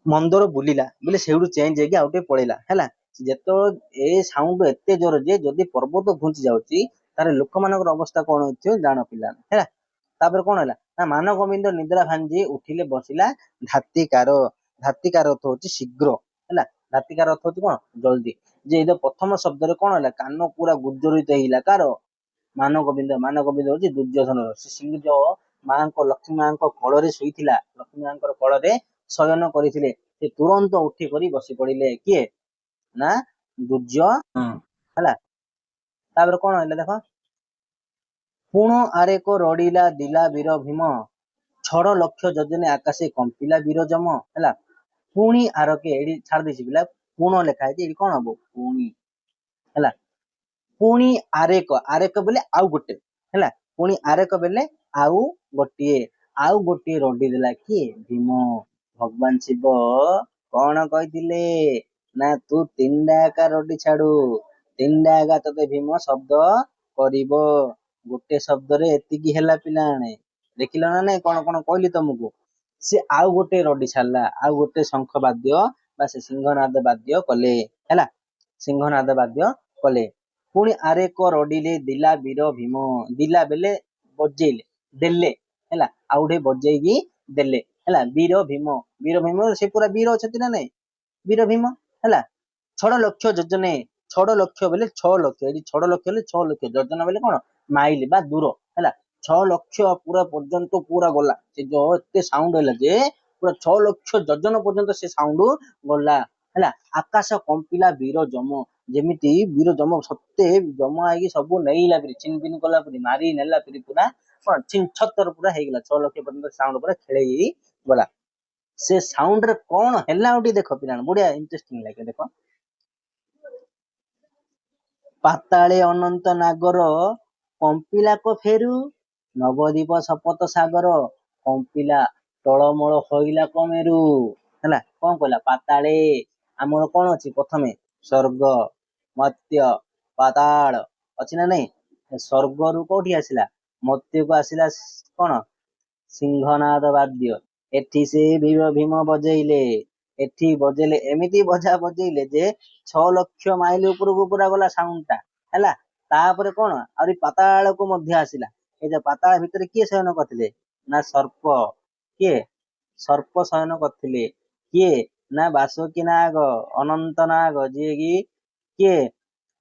ମନ୍ଦର ବୁଲିଲା ବୋଲେ ସେଇଠୁ ଚେଞ୍ଜ ହେଇକି ଆଉ ଟିକେ ପଳେଇଲା। ହେଲା, ଯେତେବେଳେ ଏ ସାଉଣ୍ଡ ଏତେ ଜୋର ଯେ ଯଦି ପର୍ବତ ଘୁଞ୍ଚି ଯାଉଛି, ତାହେଲେ ଲୋକମାନଙ୍କର ଅବସ୍ଥା କଣ ହେଇଥିବ ଜାଣ ପିଲା। ହେଲା, ତାପରେ କଣ ହେଲା ନା ମାନଗୋବିନ୍ଦ ନିଦ୍ରା ଭାଙ୍ଗି ଉଠିଲେ ବସିଲା ଧାତିକାର। ଧାତିକାର ଅର୍ଥ ହଉଛି ଶୀଘ୍ର। ହେଲା, ଧାତିକାର ଅର୍ଥ ହଉଛି କଣ? ଜଲ୍ଦି। ଯେ ଏଇ ପ୍ରଥମ ଶବ୍ଦରେ କଣ ହେଲା? କାନ ପୁରା ଗୁଜରିତ ହେଇଲା। କାର? ମାନଗୋବିନ୍ଦ। ମାନଗୋବିନ୍ଦ ହଉଛି ଦୁର୍ଯ୍ୟୋଧନର। ସେ ସିଂହ ଯୋଉ ମାଙ୍କ, ଲକ୍ଷ୍ମୀ ମାଙ୍କ କୋଳରେ ଶୋଇଥିଲା, ଲକ୍ଷ୍ମୀ ମାଙ୍କର କୋଳରେ ଶୟନ କରିଥିଲେ, ସେ ତୁରନ୍ତ ଉଠି କରି ବସି ପଡିଲେ। କିଏ ନା ଦୁର୍ଯ୍ୟ। ହେଲା, ତାପରେ କଣ ହେଲା ଦେଖ। ପୁଣ ଆରେକ ରଡ଼ିଲା ଦିଲା ବୀର ଭୀମ, ଛଡ଼ ଲକ୍ଷ ଯୋଜନେ ଆକାଶେ କମ୍ପିଲା ବୀର ଯମ। ହେଲା, ପୁଣି ଆରକେ, ଏଠି ଛାଡି ଦେଇଛି ପିଲା, ପୁଣ ଲେଖା ହେଇଛି, ଏଠି କଣ ହବ? ପୁଣି। ହେଲା, ପୁଣି ଆରେକ, ଆରେକ ବୋଲେ ଆଉ ଗୋଟେ। ହେଲା, ପୁଣି ଆରେକ ବେଲେ ଆଉ ଗୋଟିଏ, ଆଉ ଗୋଟିଏ ରଡି ଦେଲା କିଏ? ଭୀମ। ଭଗବାନ ଶିବ କଣ କହିଥିଲେ ନା ତୁ ତିନିଟା ଏକା ରଡି ଛାଡୁ, ତିନିଟା ଏକା ତତେ ଭୀମ ଶବ୍ଦ କରିବ। ଗୋଟେ ଶବ୍ଦରେ ଏତିକି ହେଲା ପିଲାମାନେ, ଦେଖିଲ ନା ନାଇଁ କଣ କଣ କହିଲି ତମକୁ? ସେ ଆଉ ଗୋଟେ ରଡି ଛାଡିଲା, ଆଉ ଗୋଟେ ଶଙ୍ଖ ବାଦ୍ୟ ବା ସେ ସିଂହନାଦ ବାଦ୍ୟ କଲେ। ହେଲା, ସିଂହନାଦ ବାଦ୍ୟ କଲେ। ପୁଣି ଆରେକ ରଡିଲେ ଦିଲା ବୀର ଭୀମ। ଦିଲା ବେଲେ ବଜେଇଲେ, ଦେଲେ। ହେଲା, ଆଉ ଗୋଟେ ବଜେଇକି ଦେଲେ। ହେଲା, ବୀର ଭୀମ, ବୀର ଭୀମ, ସେ ପୁରା ବୀର ଅଛନ୍ତି ନା ନାଇଁ? ବୀର ଭୀମ। ହେଲା, ଛଅ ଲକ୍ଷ ଯୋଜନେ, ଛଅ ଲକ୍ଷ ବୋଲେ 6 ଲକ୍ଷ, ଏଠି 6 ଲକ୍ଷ ହେଲେ 6 ଲକ୍ଷ, ଯୋଜନା ବୋଲେ କଣ? ମାଇଲ ବା ଦୂର। ହେଲା, 6 ଲକ୍ଷ ପୁରା ପର୍ଯ୍ୟନ୍ତ ପୁରା ଗଲା। ସେ ଯୋଉ ଏତେ ସାଉଣ୍ଡ ହେଲା ଯେ ପୁରା 6 ଲକ୍ଷ ଯୋଜନ ପର୍ଯ୍ୟନ୍ତ ସେ ସାଉଣ୍ଡ ଗଲା। ହେଲା, ଆକାଶ କମ୍ପିଲା ବୀର ଯମ, ଯେମିତି ବୀର ଯମ ସତେ ଯମ ଆଇକି ସବୁ ନେଇଲା ପରି, ଛିନ ଭିନ କଲା ପରି, ମାରି ନେଲା ପରି, ପୁରା କଣ ଛିନ ଛତର ପୁରା ହେଇଗଲା। 6 ଲକ୍ଷ ପର୍ଯ୍ୟନ୍ତ ସାଉଣ୍ଡ ପୁରା ଖେଳେଇ ଗଲା। ସେ ସାଉଣ୍ଡ ରେ କଣ ହେଲା ଆଉ ଟିକେ ଦେଖ ପିଲାମାନେ, ବଢିଆ ଇଣ୍ଟରେଷ୍ଟିଂ ଲାଗେ ଦେଖ। ପାତାଳେ ଅନନ୍ତ ନାଗର କମ୍ପିଲା କ ଫେରୁ, ନବଦ୍ୱୀପ ସପତ ସାଗର କମ୍ପିଲା ଟଳମଳ ହଇଲା କମେରୁ। ହେଲା, କଣ କହିଲା? ପାତାଳେ ଆମର କଣ ଅଛି? ପ୍ରଥମେ ସ୍ୱର୍ଗ, ମର୍ତ୍ତ୍ୟ, ପାତାଳ ଅଛି ନା ନାଇଁ? ସ୍ୱର୍ଗରୁ କୋଉଠି ଆସିଲା? ମର୍ତ୍ତ୍ୟକୁ ଆସିଲା କଣ? ସିଂହନାଦ ବାଦ୍ୟ। ଏଠି ସେ ଭୀମ ଭୀମ ବଜେଇଲେ, ଏଠି ବଜେଇଲେ, ଏମିତି ବଜା ବଜେଇଲେ ଯେ 6 ଲକ୍ଷ ମାଇଲ ଉପରକୁ ପୁରା ଗଲା ସାଉଣ୍ଡ ଟା। ହେଲା, ତାପରେ କଣ ଆହୁରି ପାତାଳକୁ ମଧ୍ୟ ଆସିଲା। ଏଇ ଯୋଉ ପାତାଳ ଭିତରେ କିଏ ଶୟନ କରିଥିଲେ ନା ସର୍ପ। କିଏ ସର୍ପ ଶୟନ କରିଥିଲେ? କିଏ ନା ବାସୁକୀ ନାଗ, ଅନନ୍ତ ନାଗ, ଯିଏ କି କିଏ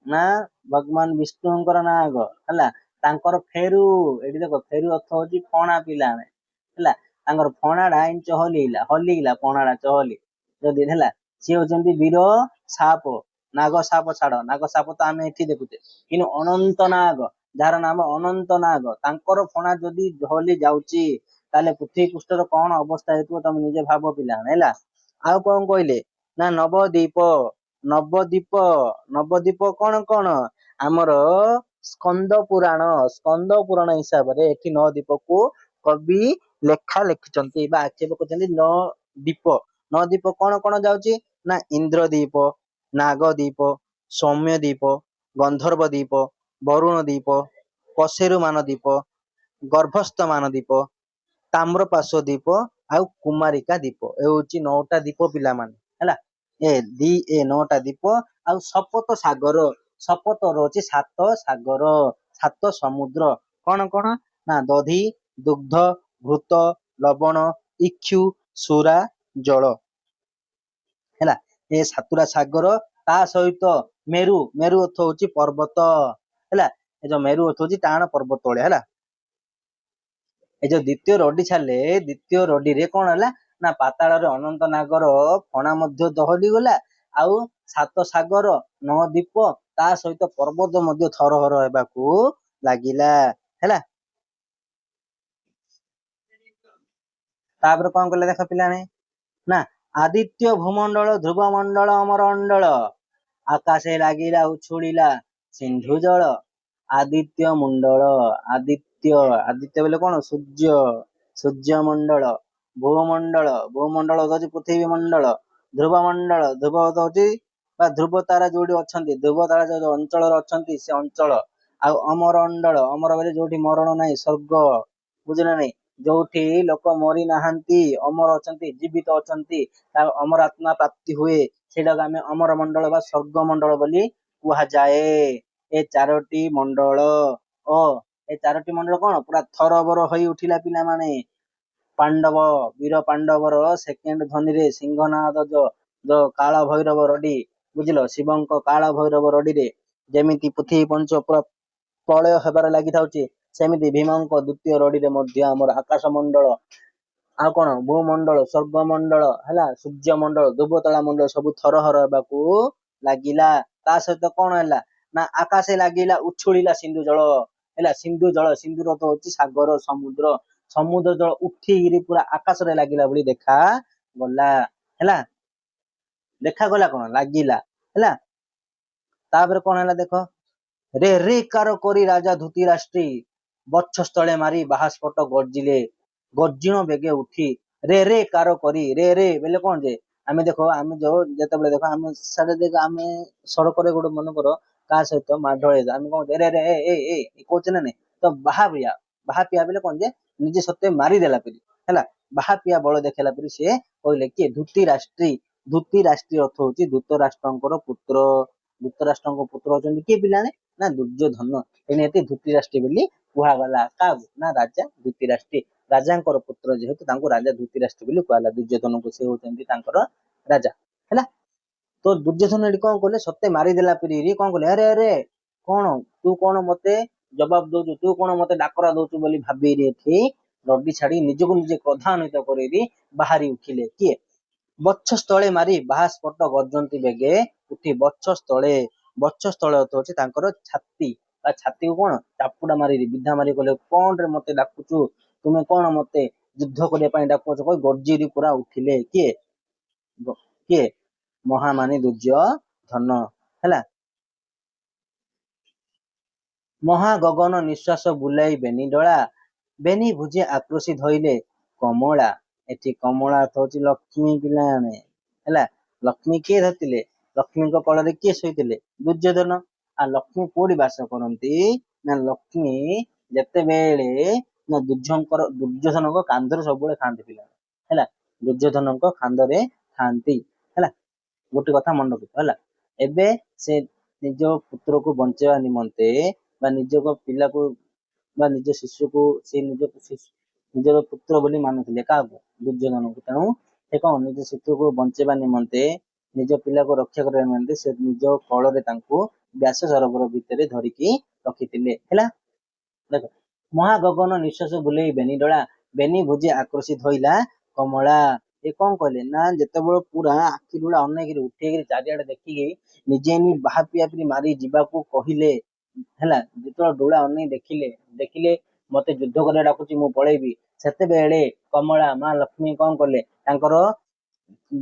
ନା ଭଗବାନ ବିଷ୍ଣୁଙ୍କର ନାଗ। ହେଲା, ତାଙ୍କର ଫେରୁ, ଏଠି ଦେଖ, ଫେରୁ ଅର୍ଥ ହଉଛି ଫଣା ପିଲାମାନେ। ହେଲା, ତାଙ୍କର ଫଣାଟା ଏମିତି ଚହଲିଲା, ହଲିଲା ଫଣାଟା ଚହଲି ଯଦି ହେଲା, ସିଏ ହଉଛନ୍ତି ବୀର ସାପ, ନାଗ ସାପ। ଛାଡ, ନାଗ ସାପ ତ ଆମେ ଏଠି ଦେଖୁଛେ, କିନ୍ତୁ ଅନନ୍ତ ନାଗ, ଯାହାର ନାମ ଅନନ୍ତ ନାଗ, ତାଙ୍କର ଫଣା ଯଦି ହଲି ଯାଉଛି, ତାହେଲେ ପୃଥିବୀ ପୃଷ୍ଠର କଣ ଅବସ୍ଥା ହେଇଥିବ ତମେ ନିଜେ ଭାବ ପିଲାମାନେ। ହେଲା, ଆଉ କଣ କହିଲେ ନା ନବଦ୍ୱୀପ, ନବଦ୍ୱୀପ, ନବଦ୍ୱୀପ କଣ କଣ? ଆମର ସ୍କନ୍ଦ ପୁରାଣ, ସ୍କନ୍ଦ ପୁରାଣ ହିସାବରେ ଏଠି ନଅଦ୍ୱୀପକୁ କବି ଲେଖା ଲେଖିଛନ୍ତି ବା ଆକ୍ଷେପ କରିଛନ୍ତି। ନଅ ଦ୍ୱୀପ, ନଅଦ୍ୱୀପ କଣ କଣ ଯାଉଛି ନା ଇନ୍ଦ୍ରଦ୍ୱୀପ, ନାଗଦ୍ୱୀପ, ସୌମ୍ୟ ଦ୍ୱୀପ, ଗନ୍ଧର୍ବ ଦ୍ୱୀପ, ବରୁଣ ଦ୍ୱୀପ, କଶେରୁମାନ ଦ୍ୱୀପ, ଗର୍ଭସ୍ଥମାନ ଦ୍ୱୀପ, ତାମ୍ରପାର୍ଶ୍ୱ ଦ୍ୱୀପ ଆଉ କୁମାରିକା ଦ୍ୱୀପ। ଏ ହଉଛି ନଅଟା ଦ୍ୱୀପ ପିଲାମାନେ। ହେଲା, ଏ ଦି ଏ ନଅଟା ଦ୍ୱୀପ। ଆଉ ସପତ ସାଗର, ସପତ ଅଛି ସାତ ସାଗର, ସାତ ସମୁଦ୍ର। କଣ କଣ ନା ଦଧି, ଦୁଗ୍ଧ, ଘୃତ, ଲବଣ, ଇକ୍ଷୁ, ସୁରା, ଜଳ। ହେଲା, ଏ ସାତୁଟା ସାଗର। ତା ସହିତ ମେରୁ, ମେରୁ ଅର୍ଥ ହଉଛି ପର୍ବତ। ହେଲା, ଏ ଯୋଉ ମେରୁ ଅର୍ଥ ହଉଛି ଟାଣ ପର୍ବତ ଭଳିଆ। ହେଲା, ଏ ଯୋଉ ଦ୍ୱିତୀୟ ରଡି ଛାଡିଲେ, ଦ୍ୱିତୀୟ ରଡିରେ କଣ ହେଲା ନା ପାତାଳରେ ଅନନ୍ତ ନାଗର ଫଣା ମଧ୍ୟ ଦହଲି ଗଲା, ଆଉ ସାତ ସାଗର, ନଅ ଦ୍ୱୀପ, ତା ସହିତ ପର୍ବତ ମଧ୍ୟ ଥରହର ହେବାକୁ ଲାଗିଲା। ହେଲା। ତାପରେ କଣ କଲେ ଦେଖ ପିଲାମାନେ ନା, ଆଦିତ୍ୟ ଭୂମଣ୍ଡଳ ଧ୍ରୁବମଣ୍ଡଳ ଅମର ଅଣ୍ଡଳ ଆକାଶେ ଲାଗିଲା ଉଛୁଳିଲା ସିନ୍ଧୁ ଜଳ। ଆଦିତ୍ୟ ମଣ୍ଡଳ, ଆଦିତ୍ୟ, ଆଦିତ୍ୟ ବୋଲେ କଣ? ସୂର୍ଯ୍ୟ, ସୂର୍ଯ୍ୟମଣ୍ଡଳ, ଭୂମଣ୍ଡଳ, ଭୂମଣ୍ଡଳ ହଉଛି ପୃଥିବୀ ମଣ୍ଡଳ, ଧ୍ରୁବମଣ୍ଡଳ, ଧ୍ରୁବ ହଉଛି ବା ଧ୍ରୁବ ତାରା ଯୋଉଠି ଅଛନ୍ତି, ଧ୍ରୁବ ତାରା ଯୋଉ ଅଞ୍ଚଳରେ ଅଛନ୍ତି ସେ ଅଞ୍ଚଳ। ଆଉ ଅମର ଅଣ୍ଡଳ, ଅମର ବୋଲେ ଯୋଉଠି ମରଣ ନାହିଁ, ସ୍ୱର୍ଗ, ବୁଝିଲ ନାଇଁ? ଯୋଉଠି ଲୋକ ମରି ନାହାନ୍ତି, ଅମର ଅଛନ୍ତି, ଜୀବିତ ଅଛନ୍ତି, ତା ଅମର ଆତ୍ମା ପ୍ରାପ୍ତି ହୁଏ, ସେଇଟାକୁ ଆମେ ଅମର ମଣ୍ଡଳ ବା ସ୍ୱର୍ଗ ମଣ୍ଡଳ ବୋଲି କୁହାଯାଏ। ଏ ଚାରୋଟି ମଣ୍ଡଳ ଓ ଏ ଚାରୋଟି ମଣ୍ଡଳ କଣ ପୁରା ଥରବର ହୋଇ ଉଠିଲା ପିଲାମାନେ। ପାଣ୍ଡବ, ବୀର ପାଣ୍ଡବର ସେକେଣ୍ଡ ଧ୍ୱନିରେ ସିଂହନାଦ ଯୋଉ କାଳ ଭୈରବ ରଡି, ବୁଝିଲ, ଶିବଙ୍କ କାଳ ଭୈରବ ରଡିରେ ଯେମିତି ପୃଥିବୀ ପଞ୍ଚ ପୁରା ପ୍ରଳୟ ହେବାରେ ଲାଗିଥାଉଛି, ସେମିତି ଭୀମଙ୍କ ଦ୍ୱିତୀୟ ରଡିରେ ମଧ୍ୟ ଆମର ଆକାଶ ମଣ୍ଡଳ ଆଉ କଣ ଭୂମଣ୍ଡଳ, ସ୍ୱର୍ଗମଣ୍ଡଳ ହେଲା, ସୂର୍ଯ୍ୟମଣ୍ଡଳ, ଧ୍ରୁବତଳା ମଣ୍ଡଳ ସବୁ ଥରହର ହେବାକୁ ଲାଗିଲା। ତା ସହିତ କଣ ହେଲା ନା, ଆକାଶେ ଲାଗିଲା ଉଛୁଳିଲା ସିନ୍ଧୁ ଜଳ। ହେଲା, ସିନ୍ଧୁ ଜଳ, ସିନ୍ଧୁର ତ ହଉଛି ସାଗର, ସମୁଦ୍ର, ସମୁଦ୍ର ଜଳ ଉଠିକିରି ପୁରା ଆକାଶରେ ଲାଗିଲା ଭଳି ଦେଖା ଗଲା। ହେଲା, ଦେଖାଗଲା କଣ ଲାଗିଲା। ହେଲା, ତାପରେ କଣ ହେଲା ଦେଖ, ରେ ରେ କାର କରି ରାଜା ଧୃତରାଷ୍ଟ୍ରୀ ବକ୍ଷସ୍ଥଳେ ମାରି ବାହାସ୍ଫୋଟ ଗର୍ଜିଲେ ଗର୍ଜିଣ ବେଗେ ଉଠି। ରେ ରେ କାର କରି, ରେ ରେ ବୋଇଲେ କଣ ଯେ ଆମେ ଦେଖ, ଆମେ ଯୋଉ ଯେତେବେଳେ ଦେଖ ଆମେ ସାଡେ ଦେଖ, ଆମେ ସଡ଼କରେ ଗୋଟେ ମନେକର କାହା ସହିତ ମାଡ଼ଗୋଳ ହେଇଯାଏ, ଆମେ କଣ ରେ ରେ ଏ ଏ ଏ କହୁଛେ ନା ନାଇଁ? ତ ବାହାପିଆ, ବାହାପିଆ ବୋଇଲେ କଣ ଯେ ନିଜେ ସତେ ମାରିଦେଲା ପରି। ହେଲା, ବାହାପିଆ ବଳ ଦେଖେଇଲା ପରି ସିଏ କହିଲେ। କିଏ? ଧୃତରାଷ୍ଟ୍ରୀ। ଧୃତରାଷ୍ଟ୍ରୀ ଅର୍ଥ ହଉଛି ଧୃତରାଷ୍ଟ୍ରଙ୍କର ପୁତ୍ର। ଧୃତରାଷ୍ଟ୍ରଙ୍କ ପୁତ୍ର ହଉଛନ୍ତି କିଏ ପିଲାମାନେ ନା ଦୁର୍ଯ୍ୟୋଧନ। ତେଣୁ ଏଠି ଧୃତରାଷ୍ଟ୍ରୀ ବୋଲି କୁହାଗଲା କାହାକୁ ନା ରାଜା ଧୃତରାଷ୍ଟ୍ରୀ। ରାଜାଙ୍କର ପୁତ୍ର ଯେହେତୁ ତାଙ୍କୁ ରାଜା ଧୃତରାଷ୍ଟ୍ରୀ ବୋଲି କୁହାଗଲା ଦୁର୍ଯ୍ୟୋଧନକୁ, ସେ ହଉଛନ୍ତି ତାଙ୍କର ରାଜା। ହେଲା, ତ ଦୁର୍ଯ୍ୟୋଧନ ଏଠି କଣ କଲେ? ସତେ ମାରିଦେଲା ପରି କଣ କଲେ? ଆରେ ଆରେ, କଣ ତୁ କଣ ମତେ ଜବାବ ଦଉଛୁ, ତୁ କଣ ମତେ ଡାକରା ଦଉଛୁ ବୋଲି ଭାବିରି ଏଠି ରଡି ଛାଡି ନିଜକୁ ନିଜେ କ୍ରୋଧାନ୍ୱିତ କରିକି ବାହାରି ଉଠିଲେ। କିଏ? ବକ୍ଷସ୍ଥଳେ ମାରି ବାହାସ୍ଫୋଟ ଗର୍ଜନ୍ତି ବେଗେ ଉଠି। ବକ୍ଷସ୍ଥଳେ, ବକ୍ଷସ୍ଥଳ ଅର୍ଥ ହଉଛି ତାଙ୍କର ଛାତି, ବା ଛାତିକୁ କଣ ଚାପୁଡା ମାରି ବିଧା ମାରି କହିଲେ, କଣରେ ମତେ ଡାକୁଛୁ, ତୁମେ କଣ ମତେ ଯୁଦ୍ଧ କରିବା ପାଇଁ ଡାକୁଛ କହି ଗର୍ଜିରି ପୁରା ଉଠିଲେ। କିଏ? କିଏ? ମହାମାନୀ ଦୁର୍ଯ୍ୟୋଧନ। ହେଲା, ମହାଗଗନ ନିଶ୍ୱାସ ବୁଲାଇ ବେନି ଡୋଳା ବେନି ଭୁଜେ ଆକୃଷି ଧଇଲେ କମଳା। ଏଠି କମଳା ଅର୍ଥ ହଉଛି ଲକ୍ଷ୍ମୀ ପିଲାମାନେ। ହେଲା, ଲକ୍ଷ୍ମୀ କିଏ ଧରିଥିଲେ? ଲକ୍ଷ୍ମୀଙ୍କ କୋଳରେ କିଏ ଶୋଇଥିଲେ? ଦୁର୍ଯ୍ୟୋଧନ। ଆଉ ଲକ୍ଷ୍ମୀ କୋଉଠି ବାସ କରନ୍ତି ନା, ଲକ୍ଷ୍ମୀ ଯେତେବେଳେ ନା ଦୁର୍ଯ୍ୟୋଧନଙ୍କ କାନ୍ଧରେ ସବୁବେଳେ ଥାଆନ୍ତି ପିଲା। ହେଲା, ଦୁର୍ଯ୍ୟୋଧନଙ୍କ କାନ୍ଧରେ ଥାଆନ୍ତି। ହେଲା, ଗୋଟେ କଥା ମନେ ରଖିଥ। ହେଲା, ଏବେ ସେ ନିଜ ପୁତ୍ରକୁ ବଞ୍ଚେଇବା ନିମନ୍ତେ ବା ନିଜ ପିଲାକୁ ବା ନିଜ ଶିଶୁକୁ, ସେ ନିଜ ଶିଶୁ ନିଜର ପୁତ୍ର ବୋଲି ମାନୁଥିଲେ। କାହାକୁ? ଦୁର୍ଯ୍ୟୋଧନକୁ। ତେଣୁ ସେ କଣ ନିଜ ଶିଶୁକୁ ବଞ୍ଚେଇବା ନିମନ୍ତେ, ନିଜ ପିଲାକୁ ରକ୍ଷା କରିବା ନିମନ୍ତେ ସେ ନିଜ କୋଳରେ ତାଙ୍କୁ ବ୍ୟାସ ସରୋବର ଭିତରେ ଧରିକି ରଖିଥିଲେ। ହେଲା, ଦେଖ, ମହାଗଗନ ନିଶ୍ୱାସ ବୁଲେଇ ବେନି ଡୋଳା ବେନି ଭୁଜି ଆକୃଷି ଧଇଲା କମଳା। ଏ କଣ କହିଲେ ନା, ଯେତେବେଳେ ପୁରା ଆଖି ଡୋଳା ଅନେଇକିରି ଉଠେଇକିରି ଚାରିଆଡେ ଦେଖିକି ନିଜେ ବାହାପିଆ ପରି ମାରି ଯିବାକୁ କହିଲେ। ହେଲା, ଯେତେବେଳେ ଡୋଳା ଅନେଇ ଦେଖିଲେ, ଦେଖିଲେ ମତେ ଯୁଦ୍ଧ କରିବା ଡାକୁଛି, ମୁଁ ପଳେଇବି, ସେତେବେଳେ କମଳା ମା ଲକ୍ଷ୍ମୀ କଣ କଲେ? ତାଙ୍କର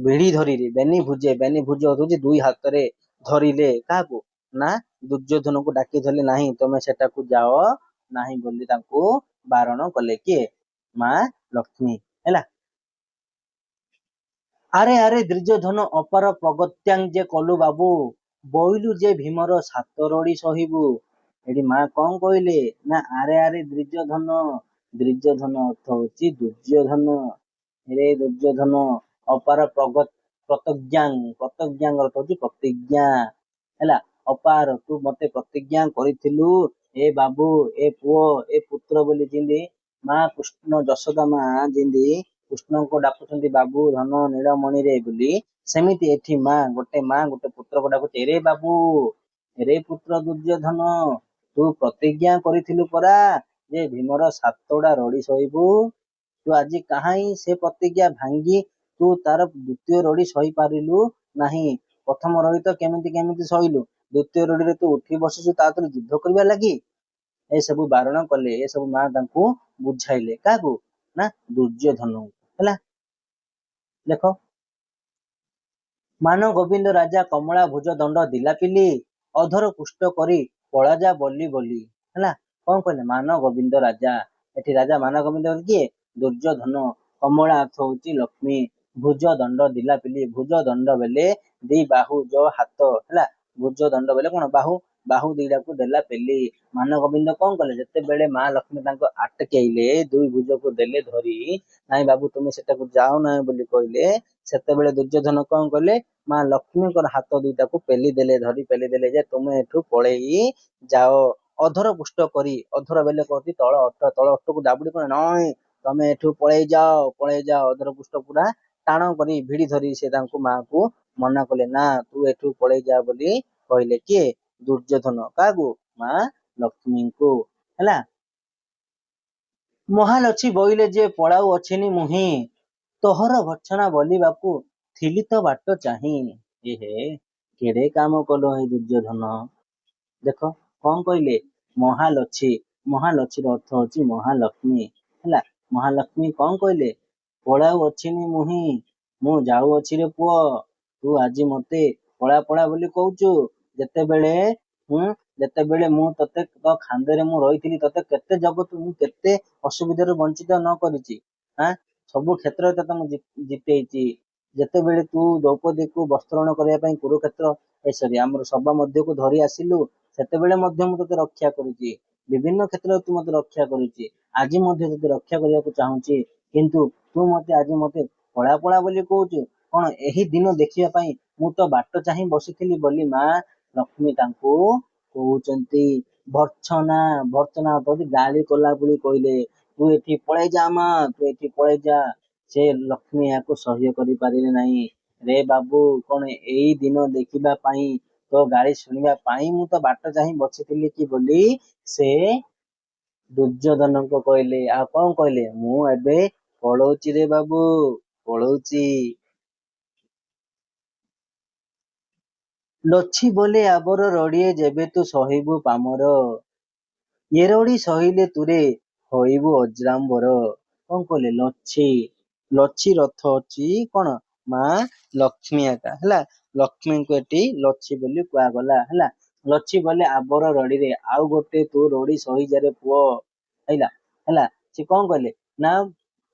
ଭିଡି ଧରିଲେ। ବେନି ଭୁଜେ, ବେନି ଭୁଜ ହଉଛି ଦୁଇ ହାତରେ ଧରିଲେ। କାହାକୁ ନା ଦୁର୍ଯ୍ୟୋଧନକୁ ଡାକି ଧରିଲେ, ନାହିଁ ତମେ ସେଟାକୁ ଯାଅ ନାହିଁ ବୋଲି ତାଙ୍କୁ ବାରଣ କଲେ। କିଏ? ମା ଲକ୍ଷ୍ମୀ। ହେଲା, ଆରେ ଆରେ ଦୁର୍ଯ୍ୟୋଧନ ଅପାର ପ୍ରଗତ୍ୟାଂ ଯେ କଲୁ ବାବୁ ବୋଇଲୁ ଯେ ଭୀମର ସାତ ରଡି ସହିବୁ। ଏଠି ମା କଣ କହିଲେ ନା, ଆରେ ଆରେ ଦୁର୍ଯ୍ୟୋଧନ, ଦୁର୍ଯ୍ୟୋଧନ ଅର୍ଥ ହଉଛି ଦୁର୍ଯ୍ୟୋଧନ, ରେ ଦୁର୍ଯ୍ୟୋଧନ ଅପାର ପ୍ରତଜ୍ଞାଂ, ପ୍ରତଜ୍ଞାଂ ଅର୍ଥ ହଉଛି ପ୍ରତିଜ୍ଞା। ହେଲା, ଅପାର ତୁ ମତେ ପ୍ରତିଜ୍ଞା କରିଥିଲୁ ଏ ବାବୁ, ଏ ପୁଅ, ଏ ପୁତ୍ର ବୋଲି। ଯେମିତି ମା କୃଷ୍ଣ, ଯଶୋଦା ମା ଯେମିତି କୃଷ୍ଣଙ୍କୁ ଡାକୁଛନ୍ତି ବାବୁ ଧନ ନୀଳମଣିରେ ବୋଲି, ସେମିତି ଏଠି ମା ଗୋଟେ ମା ଗୋଟେ ପୁତ୍ରକୁ ଡାକୁଛି, ରେ ବାବୁ, ରେ ପୁତ୍ର ଦୁର୍ଯ୍ୟୋଧନ, ତୁ ପ୍ରତିଜ୍ଞା କରିଥିଲୁ ପରା ଯେ ଭୀମର ସାତଟା ରଡି ସହିବୁ, ତୁ ଆଜି କାହିଁ ସେ ପ୍ରତିଜ୍ଞା ଭାଙ୍ଗି ତୁ ତାର ଦ୍ୱିତୀୟ ରଡି ସହିପାରିଲୁ ନାହିଁ? ପ୍ରଥମ ରଡି ତ କେମିତି କେମିତି ସହିଲୁ, ଦ୍ୱିତୀୟ ରଡିରେ ତୁ ଉଠି ବସିଛୁ ତା ଥରେ ଯୁଦ୍ଧ କରିବା ଲାଗି। ଏସବୁ ବାରଣ କଲେ, ଏସବୁ ମା ତାଙ୍କୁ ବୁଝାଇଲେ। କାହାକୁ ନା ଦୁର୍ଯ୍ୟୋଧନଙ୍କୁ। ହେଲା, ଦେଖ, ମାନ ଗୋବିନ୍ଦ ରାଜା କମଳା ଭୁଜ ଦଣ୍ଡ ଦିଲାପିଲି, ଅଧର କୁଷ୍ଠ କରି ପଳାଯା ବୋଲି ବୋଲି। ହେଲା, କଣ କହିଲେ? ମାନ ଗୋବିନ୍ଦ ରାଜା, ଏଠି ରାଜା ମାନ ଗୋବିନ୍ଦ କିଏ? ଦୁର୍ଯ୍ୟୋଧନ। କମଳା ଅର୍ଥ ହଉଛି ଲକ୍ଷ୍ମୀ, ଭୁଜ ଦଣ୍ଡ ଦିଲାପିଲି, ଭୁଜ ଦଣ୍ଡ ବେଲେ ଦି ବାହୁ ଯୋଉ ହାତ, ହେଲା, ଭୁଜ ଦଣ୍ଡ ବେଲେ କଣ? ବାହୁ, ବାହୁ ଦିଟାକୁ ଦେଲା ପେଲି। ମାନ ଗୋବିନ୍ଦ କଣ କଲେ? ଯେତେବେଳେ ମା ଲକ୍ଷ୍ମୀ ତାଙ୍କୁ ଆଟକେଇଲେ, ଦୁଇ ଭୁଜକୁ ଦେଲେ ଧରି, ନାଇଁ ବାବୁ ତୁମେ ସେଟାକୁ ଯାଅ ନାହିଁ ବୋଲି କହିଲେ, ସେତେବେଳେ ଦୁର୍ଯ୍ୟୋଧନ କଣ କଲେ? ମା ଲକ୍ଷ୍ମୀଙ୍କର ହାତ ଦୁଇଟାକୁ ପେଲି ଦେଲେ, ଧରି ପେଲି ଦେଲେ ଯେ ତୁମେ ଏଠୁ ପଳେଇ ଯାଅ। ଅଧର ପୁଷ୍ଟ କରି, ଅଧର ବେଲେ କହନ୍ତି ତଳ ଅଟ, ତଳ ଅଟକୁ ଜାବୁଡି କଣ, ନାଇଁ ତମେ ଏଠୁ ପଳେଇ ଯାଅ, ପଳେଇ ଯାଅ। ଅଧର ପୁଷ୍ଟ ପୁରା ଟାଣ କରି ଭିଡି ଧରି ସେ ତାଙ୍କୁ ମାକୁ ମନା କଲେ, ନା ତୁ ଏଠୁ ପଳେଇ ଯା ବୋଲି କହିଲେ। କିଏ? ଦୁର୍ଯ୍ୟୋଧନ। କାହାକୁ? ମା ଲକ୍ଷ୍ମୀଙ୍କୁ। ହେଲା, ମହାଲକ୍ଷ୍ମୀ ବୋଇଲେ ଯେ ପଳାଉ ଅଛିନି ମୁହିଁ, ତୋହର ଭର୍ତ୍ସନା ବୋଲିବାକୁ ଥିଲି ତ ବାଟ ଚାହିଁ। ଏହେ କେଡେ କାମ କଲ ହେ ଦୁର୍ଯ୍ୟୋଧନ। ଦେଖ କଣ କହିଲେ? ମହାଲକ୍ଷ୍ମୀ, ମହାଲକ୍ଷ୍ମୀର ଅର୍ଥ ହଉଛି ମହାଲକ୍ଷ୍ମୀ। ହେଲା, ମହାଲକ୍ଷ୍ମୀ କଣ କହିଲେ? ପଳାଉ ଅଛିନି ମୁହିଁ, ମୁଁ ଯାଉଅଛି ରେ ପୁଅ, ତୁ ଆଜି ମତେ ପଳା ପଳା ବୋଲି କହୁଛୁ, ଯେତେବେଳେ ଯେତେବେଳେ ମୁଁ ତତେ ତୋ ଖାନ୍ଦରେ ମୁଁ ରହିଥିଲି, ତତେ କେତେ ଜଗତ ମୁଁ କେତେ ଅସୁବିଧାରୁ ବଞ୍ଚିତ ନ କରିଛି, ଆଁ ସବୁ କ୍ଷେତ୍ରରେ ତତେ ମୁଁ ଜିତେଇଛି। ଯେତେବେଳେ ତୁ ଦ୍ରୌପଦୀକୁ ବସ୍ତ୍ରହରଣ କରିବା ପାଇଁ କୁରୁକ୍ଷେତ୍ର ଏ ସରି ଆମର ସଭା ମଧ୍ୟକୁ ଧରି ଆସିଲୁ, ସେତେବେଳେ ମଧ୍ୟ ମୁଁ ତତେ ରକ୍ଷା କରିଛି, ବିଭିନ୍ନ କ୍ଷେତ୍ରରେ ତୁ ମତେ ରକ୍ଷା କରିଛି, ଆଜି ମଧ୍ୟ ତତେ ରକ୍ଷା କରିବାକୁ ଚାହୁଁଛି, କିନ୍ତୁ ତୁ ମତେ ଆଜି ମତେ ପଳା ପଳା ବୋଲି କହୁଛୁ। କଣ ଏହି ଦିନ ଦେଖିବା ପାଇଁ ମୁଁ ତ ବାଟ ଚାହିଁ ବସିଥିଲି ବୋଲି ମା ଲକ୍ଷ୍ମୀ ତାଙ୍କୁ କହୁଛନ୍ତି। ଭର୍ତ୍ସନା, ଭର୍ତ୍ସନା ଅର୍ଥ ଗାଳି କଲା ବୋଲି କହିଲେ, ତୁ ଏଠି ପଳେଇ ଯା ମା, ତୁ ଏଠି ପଳେଇ ଯା। ସେ ଲକ୍ଷ୍ମୀ ଏହାକୁ ସହ୍ୟ କରିପାରିଲେ ନାହିଁ। ରେ ବାବୁ, କଣ ଏଇ ଦିନ ଦେଖିବା ପାଇଁ, ତୋ ଗାଳି ଶୁଣିବା ପାଇଁ ମୁଁ ତ ବାଟ ଚାହିଁ ବସିଥିଲି କି ବୋଲି ସେ ଦୁର୍ଯ୍ୟୋଧନଙ୍କୁ କହିଲେ। ଆଉ କଣ କହିଲେ? ମୁଁ ଏବେ ପଳଉଛି ରେ ବାବୁ, ପଳଉଛି। ଲଛି ବୋଲେ ଆବର ରଡ଼ିଏ ଯେବେ ତୁ ସହିବୁ ପାମର, ଏ ରଡ଼ି ସହିଲେ ତୁରେ ହୋଇବୁ ଅଜ୍ରାମ୍ବର। କଣ କହିଲେ? ଲଛି, ଲଛି ରଥ ଅଛି କଣ? ମା ଲକ୍ଷ୍ମୀ ଏକା। ହେଲା, ଲକ୍ଷ୍ମୀଙ୍କୁ ଏଠି ଲଛି ବୋଲି କୁହାଗଲା। ହେଲା, ଲଛି ବୋଲେ ଆବର ରଡ଼ିରେ, ଆଉ ଗୋଟେ ତୁ ରଡ଼ି ସହିଯାରେ ପୁଅ। ହେଲା, ହେଲା, ସେ କଣ କହିଲେ ନା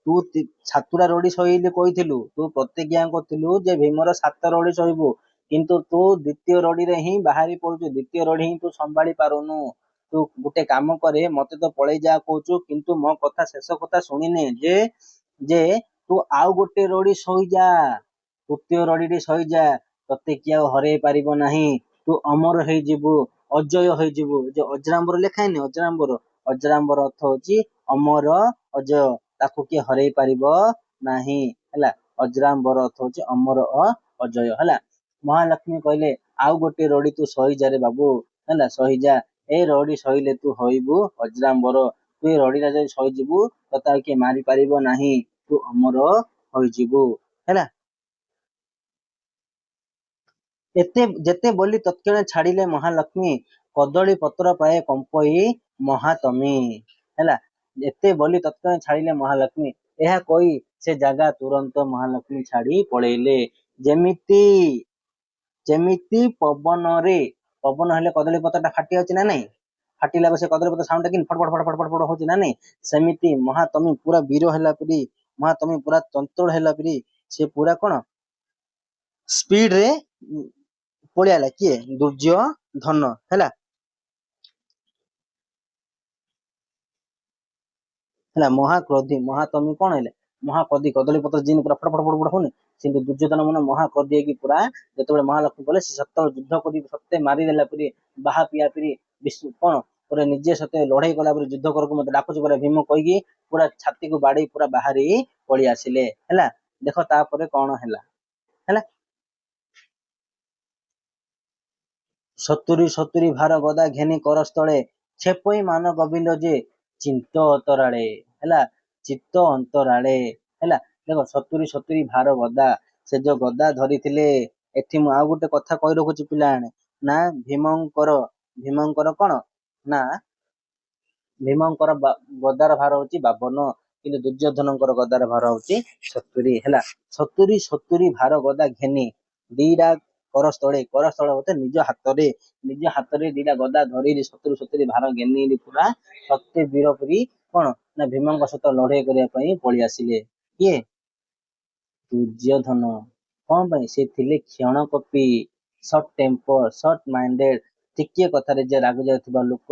ତୁ ସାତୁଟା ରଡ଼ି ସହିଲେ କହିଥିଲୁ, ତୁ ପ୍ରତିଜ୍ଞା କରିଥିଲୁ ଯେ ଭୀମର 7 ରଡ଼ି ସହିବୁ, କିନ୍ତୁ ତୁ ଦ୍ୱିତୀୟ ରଡ଼ିରେ ହିଁ ବାହାରି ପଡୁଛୁ, ଦ୍ୱିତୀୟ ରଡ଼ି ହିଁ ତୁ ସମ୍ଭାଳି ପାରୁନୁ। ତୁ ଗୋଟେ କାମ କରେ, ମତେ ତ ପଳେଇ ଯା କହୁଛୁ, କିନ୍ତୁ ମୋ କଥା ଶେଷ କଥା ଶୁଣିନେ ଯେ ତୁ ଆଉ ଗୋଟେ ରଡ଼ି ସହିଯା, ତୃତୀୟ ରଡ଼ିଟି ସହିଯା, ତତେ କିଏ ଆଉ ହରେଇ ପାରିବ ନାହିଁ, ତୁ ଅମର ହେଇଯିବୁ, ଅଜୟ ହେଇଯିବୁ। ଯୋଉ ଅଜରାମ୍ବର ଲେଖା ହେଇନି, ଅଜରାମ୍ବର, ଅଜରାମ୍ବର ଅର୍ଥ ହଉଛି ଅମର, ଅଜୟ, ତାକୁ କିଏ ହରେଇ ପାରିବ ନାହିଁ। ହେଲା, ଅଜରାମ୍ବର ଅର୍ଥ ହଉଛି ଅମର ଓ ଅଜୟ। ହେଲା, ମହାଲକ୍ଷ୍ମୀ କହିଲେ ଆଉ ଗୋଟେ ରଡ଼ି ତୁ ସହିଯାରେ ବାବୁ, ହେଲା ସହିଯା, ଏ ରଡ଼ି ସହିଲେ ତୁ ହୋଇବୁ ଅଜରାମ୍ବର, ତୁ ଏ ରଡ଼ିଟା ଯଦି ସହିଯିବୁ ତତେ ଆଉ କିଏ ମାରିପାରିବ ନାହିଁ, ତୁ ଅମର ହୋଇଯିବୁ। ହେଲା, ଏତେ ଯେତେ ବୋଲି ତତ୍କ୍ଷଣେ ଛାଡ଼ିଲେ ମହାଲକ୍ଷ୍ମୀ, କଦଳୀ ପତ୍ର ପ୍ରାୟ କମ୍ପଇ ମହାତମୀ। ହେଲା, ଏତେ ବୋଲି ତତ୍କ୍ଷଣେ ଛାଡ଼ିଲେ ମହାଲକ୍ଷ୍ମୀ, ଏହା କହି ସେ ଜାଗା ତୁରନ୍ତ ମହାଲକ୍ଷ୍ମୀ ଛାଡ଼ି ପଳେଇଲେ। ଯେମିତି ଯେମିତି ପବନରେ, ପବନ ହେଲେ କଦଳୀ ପତ୍ରଟା ଫାଟି ଯାଉଛି ନା ନାଇଁ, ଫାଟିଲା ପରେ ସେ କଦଳୀ ପତ୍ର ସାଉଣ୍ଡ ଟା କେମିତି ଫଟ ଫଟ ଫଟ ଫଟ ଫଟ ଫଟ ହଉଛି ନା ନାଇଁ, ସେମିତି ମହାତମୀ ପୁରା ବୀର ହେଲା ପରି, ମହାତମୀ ପୁରା ଚଞ୍ଚଳ ହେଲା ପରି, ସେ ପୁରା କଣ ସ୍ପିଡ ରେ ପଳେଇଆଇଲା। କିଏ? ଦୁର୍ଯ୍ୟୋଧନ। ହେଲା, ହେଲା ମହାକ୍ରୋଧୀ, ମହାତମୀ କଣ ହେଲେ? ମହାକ୍ରୋଧୀ, କଦଳୀ ପତ୍ର ଯେମିତି ପୁରା ଫଟ ଫଟ ଫଟ ଫଟ ହଉନି, ସେମିତି ଦୁର୍ଯ୍ୟୋଧନ ମନ ମହାକ୍ରୋଧୀ ହେଇକି ପୁରା ଯେତେବେଳେ ମହାଲକ୍ଷ୍ମୀ ଗଲେ, ସେ ସତ ଯୁଦ୍ଧ କରି ସତେ ମାରିଦେଲା ପରି, ବାହା ପିଆ ପରି ବିଷ୍ଣୁ କଣ ପୁରା ନିଜେ ସତେ ଲଢେଇ କଲା ପରେ ଯୁଦ୍ଧ କରିବାକୁ ମତେ ଡାକୁଛି ପୁରା ଭୀମ କହିକି ପୁରା ଛାତିକୁ ବାଡେଇ ପୁରା ବାହାରି ପଳେଇ ଆସିଲେ। ହେଲା, ଦେଖ ତାପରେ କଣ ହେଲା। ହେଲା, 70 70 ଭାର ଗଦା ଘେନି କରସ୍ଥଳେ, ଛେପଇ ମାନ ଗୋବିନ୍ଦ ଯେ ଚିତ୍ତ ଅନ୍ତରାଳେ। ହେଲା, ଚିତ୍ତ ଅନ୍ତରାଳେ। ହେଲା, ଦେଖ 70 70 ଭାର ଗଦା, ସେ ଯୋଉ ଗଦା ଧରିଥିଲେ, ଏଠି ମୁଁ ଆଉ ଗୋଟେ କଥା କହି ରଖୁଛି ପିଲାମାନେ, ନା ଭୀମଙ୍କର, ଭୀମଙ୍କର କଣ ନା ଭୀମଙ୍କର ଗଦାର ଭାର ହଉଛି 52। କିନ୍ତୁ ଦୁର୍ଯ୍ୟୋଧନଙ୍କର ଗଦାର ଭାର ହଉଛି 70। ହେଲା, 70 70 ଭାର ଗଦା ଘେନି ଦିଟା କରସ୍ଥଳେ, କରସ୍ଥଳ ବୋତେ ନିଜ ହାତରେ, ନିଜ ହାତରେ ଦିଟା ଗଦା ଧରି 70 70 ଭାର ଘେନି ପୁରା ସତେ ବୀର ପରି କଣ ନା ଭୀମଙ୍କ ସହିତ ଲଢେଇ କରିବା ପାଇଁ ପଳେଇ ଆସିଲେ। କିଏ? ଦୁର୍ଯ୍ୟୋଧନ। କଣ ପାଇଁ? ସେ ଥିଲେ କ୍ଷଣକୋପୀ, ସର୍ଟ ଟେମ୍ପର, ସର୍ଟ ମାଇଣ୍ଡେଡ, ଟିକିଏ କଥାରେ ଯେ ରାଗି ଯାଉଥିବା ଲୋକ।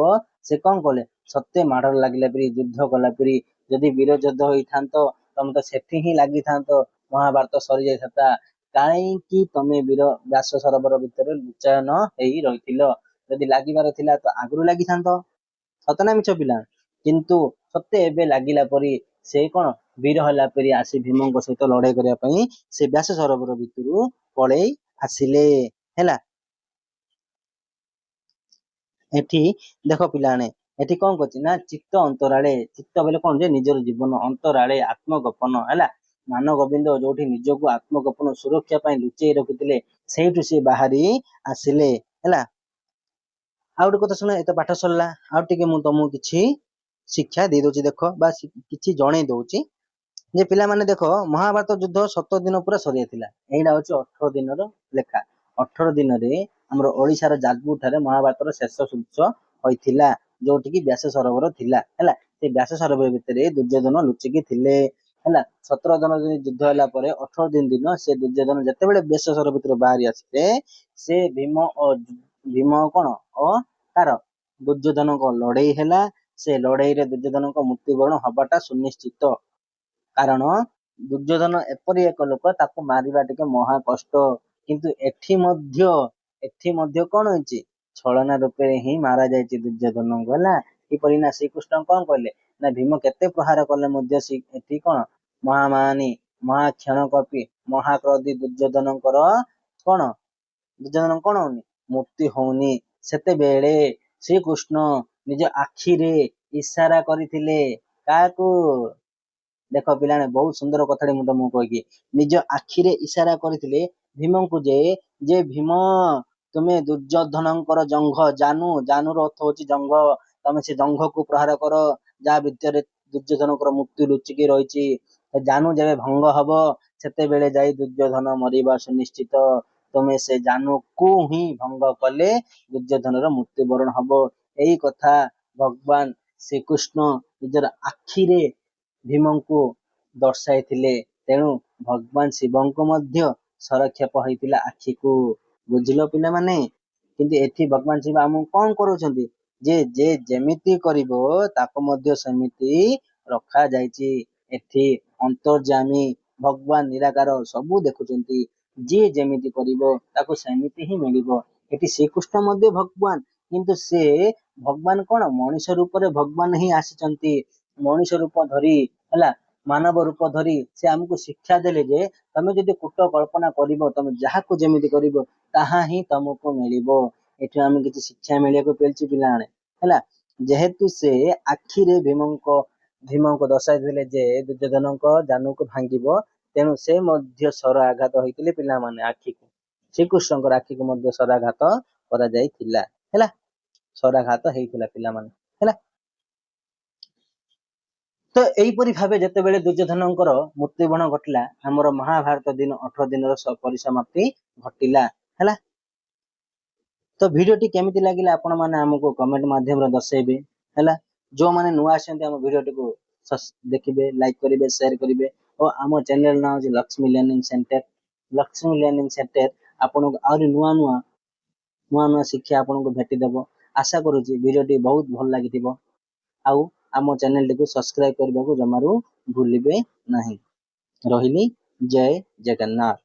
ସେ କଣ କଲେ? ସତେ ମାଡ଼ ଲାଗିଲା ପରି ଯୁଦ୍ଧ କଲା ପରି। ଯଦି ବୀର ଯୁଦ୍ଧ ହେଇଥାନ୍ତ, ତମେ ତ ସେଠି ହିଁ ଲାଗିଥାନ୍ତ, ମହାଭାରତ ସରିଯାଇଥାନ୍ତା। କାହିଁକି ତମେ ବୀର ବ୍ୟାସ ସରୋବର ଭିତରେ ଲୁଚାୟନ ହେଇ ରହିଥିଲ? ଯଦି ଲାଗିବାର ଥିଲା ତ ଆଗରୁ ଲାଗିଥାନ୍ତ। ସତ ନା ମିଛ ପିଲା? କିନ୍ତୁ ସତେ ଏବେ ଲାଗିଲା ପରି ସେ କଣ ବୀର ହେଲା ପରି ଆସି ଭୀମଙ୍କ ସହିତ ଲଢେଇ କରିବା ପାଇଁ ସେ ବ୍ୟାସ ସରୋବର ଭିତରୁ ପଳେଇ ଆସିଲେ। ହେଲା, ଏଠି ଦେଖ ପିଲାମାନେ, ଏଠି କଣ କରୁଛି ନା ଚିତ୍ତ ଅନ୍ତରାଳେ, ଚିତ୍ତ ବୋଇଲେ କଣ ଯେ ନିଜର ଜୀବନ, ଅନ୍ତରାଳେ ଆତ୍ମଗୋପନ। ହେଲା, ମାନଗୋବିନ୍ଦ ଯୋଉଠି ନିଜକୁ ଆତ୍ମଗୋପନ ସୁରକ୍ଷା ପାଇଁ ଲୁଚେଇ ରଖିଥିଲେ, ସେଇଠୁ ସେ ବାହାରି ଆସିଲେ। ହେଲା, ଆଉ ଗୋଟେ କଥା ଶୁଣ, ଏତେ ପାଠ ସରିଲା, ଆଉ ଟିକେ ମୁଁ ତମକୁ କିଛି ଶିକ୍ଷା ଦେଇ ଦଉଛି, ଦେଖ, ବା କିଛି ଜଣେଇ ଦଉଛି ଯେ ପିଲାମାନେ ଦେଖ, ମହାଭାରତ ଯୁଦ୍ଧ 17 ଦିନ ପୁରା ସରିଯାଇଥିଲା। ଏଇଟା ହଉଛି 18 ଦିନର ଲେଖା। 18 ଦିନରେ ଆମର ଓଡିଶାର ଯାଜପୁର ଠାରେ ମହାଭାରତର ଶେଷ ସୂଚ ହୋଇଥିଲା, ଯୋଉଠିକି ବ୍ୟାସ ସରୋବର ଥିଲା। ହେଲା, ସେ ବ୍ୟାସ ସରୋବର ଭିତରେ ଦୁର୍ଯ୍ୟୋଧନ ଲୁଚିକି ଥିଲେ। ହେଲା, 17 ଦିନ ଯୁଦ୍ଧ ହେଲା ପରେ 18 ଦିନ ଦିନ ସେ ଦୁର୍ଯ୍ୟୋଧନ ଯେତେବେଳେ ବ୍ୟାସ ସରୋବର ଭିତରୁ ବାହାରି ଆସିଲେ, ସେ ଭୀମ ଓ ଭୀମ କଣ ଓ ତାର ଦୁର୍ଯ୍ୟୋଧନଙ୍କ ଲଢେଇ ହେଲା। ସେ ଲଢେଇରେ ଦୁର୍ଯ୍ୟୋଧନଙ୍କ ମୃତ୍ୟୁବରଣ ହବାଟା ସୁନିଶ୍ଚିତ, କାରଣ ଦୁର୍ଯ୍ୟୋଧନ ଏପରି ଏକ ଲୋକ, ତାକୁ ମାରିବା ଟିକେ ମହା କଷ୍ଟ। କିନ୍ତୁ ଏଠି ମଧ୍ୟ କଣ ହେଇଛି? ଛଳନା ରୂପରେ ହିଁ ମାରା ଯାଇଛି ଦୁର୍ଯ୍ୟୋଧନଙ୍କୁ। ହେଲା, କିପରି ନା ଶ୍ରୀକୃଷ୍ଣ କଣ କହିଲେ ନା ଭୀମ କେତେ ପ୍ରହାର କଲେ ମଧ୍ୟ ଏଠି କଣ ମହାମାନୀ, ମହାକ୍ଷଣକପି, ମହାକ୍ରୋଧୀ ଦୁର୍ଯ୍ୟୋଧନଙ୍କର କଣ, ଦୁର୍ଯ୍ୟୋଧନ କଣ ହଉନି, ମୃତ୍ୟୁ ହଉନି। ସେତେବେଳେ ଶ୍ରୀକୃଷ୍ଣ ନିଜ ଆଖିରେ ଇଶାରା କରିଥିଲେ କାହାକୁ? ଦେଖ ପିଲାମାନେ, ବହୁତ ସୁନ୍ଦର କଥାଟେ ମୁଁ ତମକୁ କହିକି, ନିଜ ଆଖିରେ ଇଶାରା କରିଥିଲେ ଭୀମଙ୍କୁ ଯେ ଭୀମ, ତୁମେ ଦୁର୍ଯ୍ୟୋଧନଙ୍କର ଜଙ୍ଘ, ଜାନୁ, ଜାନୁର ଅର୍ଥ ହଉଛି ଜଙ୍ଘ, ତମେ ସେ ଜଙ୍ଘକୁ ପ୍ରହାର କର, ଯାହା ଭିତରେ ଦୁର୍ଯ୍ୟୋଧନଙ୍କର ମୃତ୍ୟୁ ଲୁଚିକି ରହିଛି। ଜାନୁ ଯେବେ ଭଙ୍ଗ ହବ, ସେତେବେଳେ ଯାଇ ଦୁର୍ଯ୍ୟୋଧନ ମରିବା ସୁନିଶ୍ଚିତ। ତୁମେ ସେ ଜାନୁକୁ ହିଁ ଭଙ୍ଗ କଲେ ଦୁର୍ଯ୍ୟୋଧନର ମୃତ୍ୟୁବରଣ ହବ। ଏଇ କଥା ଭଗବାନ ଶ୍ରୀକୃଷ୍ଣ ନିଜର ଆଖିରେ ଭୀମଙ୍କୁ ଦର୍ଶାଇଥିଲେ। ତେଣୁ ଭଗବାନ ଶିବଙ୍କୁ ମଧ୍ୟ ସଂରକ୍ଷେପ ହେଇଥିଲା ଆଖିକୁ। ବୁଝିଲ ପିଲାମାନେ? କିନ୍ତୁ ଏଠି ଭଗବାନ ଶିବ ଆମକୁ କଣ କରୁଛନ୍ତି ଯେ ଯେମିତି କରିବ ତାକୁ ମଧ୍ୟ ସେମିତି ରଖାଯାଇଛି। ଏଠି ଅନ୍ତର୍ଯାମୀ ଭଗବାନ ନିରାକାର ସବୁ ଦେଖୁଛନ୍ତି। ଯିଏ ଯେମିତି କରିବ ତାକୁ ସେମିତି ହିଁ ମିଳିବ। ଏଠି ଶ୍ରୀକୃଷ୍ଣ ମଧ୍ୟ ଭଗବାନ, କିନ୍ତୁ ସେ ଭଗବାନ କଣ ମଣିଷ ରୂପରେ ଭଗବାନ ହିଁ ଆସିଛନ୍ତି, ମଣିଷ ରୂପ ଧରି। ହେଲା, ମାନବ ରୂପ ଧରି ସେ ଆମକୁ ଶିକ୍ଷା ଦେଲେ ଯେ ତମେ ଯଦି କୂଟ କଳ୍ପନା କରିବ, ତମେ ଯାହାକୁ ଯେମିତି କରିବ ତାହା ହିଁ ତମକୁ ମିଳିବ। ଏଠୁ ଆମେ କିଛି ଶିକ୍ଷା ମିଳିବାକୁ ମିଳିଛି ପିଲାମାନେ। ହେଲା, ଯେହେତୁ ସେ ଆଖିରେ ଭୀମଙ୍କୁ ଦର୍ଶାଇଥିଲେ ଯେ ଦୁର୍ଯ୍ୟୋଧନଙ୍କ ଜାନୁକୁ ଭାଙ୍ଗିବ, ତେଣୁ ସେ ମଧ୍ୟ ଶର ଆଘାତ ହେଇଥିଲେ ପିଲାମାନେ ଆଖିକୁ। ଶ୍ରୀକୃଷ୍ଣଙ୍କର ଆଖିକୁ ମଧ୍ୟ ଶରାଘାତ କରାଯାଇଥିଲା। ହେଲା, ଶରାଘାତ ହେଇଥିଲା ପିଲାମାନେ। ହେଲା ତ, ଏହିପରି ଭାବେ ଯେତେବେଳେ ଦୁର୍ଯ୍ୟୋଧନଙ୍କର ମୃତ୍ୟୁବରଣ ଘଟିଲା, ଆମର ମହାଭାରତ ଦିନ 18 ଦିନର ପରିସମାପ୍ତି ଘଟିଲା। ହେଲା ତ, ଭିଡିଓଟି କେମିତି ଲାଗିଲା ଆପଣ ମାନେ ଆମକୁ କମେଣ୍ଟ ମାଧ୍ୟମରେ ଦର୍ଶାଇବେ। ହେଲା, ଯୋଉମାନେ ନୂଆ ଆସିଛନ୍ତି, ଆମ ଭିଡିଓଟିକୁ ଦେଖିବେ, ଲାଇକ୍ କରିବେ, ସେୟାର କରିବେ ଓ ଆମ ଚ୍ୟାନେଲ ନାଁ ହେଉଛି Lakshmi learning centre. Lakshmi learning centre ଆପଣଙ୍କୁ ଆହୁରି ନୂଆ ନୂଆ ନୂଆ ନୂଆ ଶିକ୍ଷା ଆପଣଙ୍କୁ ଭେଟି ଦେବ। ଆଶା କରୁଛି ଭିଡିଓଟି ବହୁତ ଭଲ ଲାଗିଥିବ ଆଉ ଆମ ଚ୍ୟାନେଲଟିକୁ ସବସ୍କ୍ରାଇବ କରିବାକୁ ଜମାରୁ ଭୁଲିବେ ନାହିଁ। ରହିଲି, ଜୟ ଜଗନ୍ନାଥ।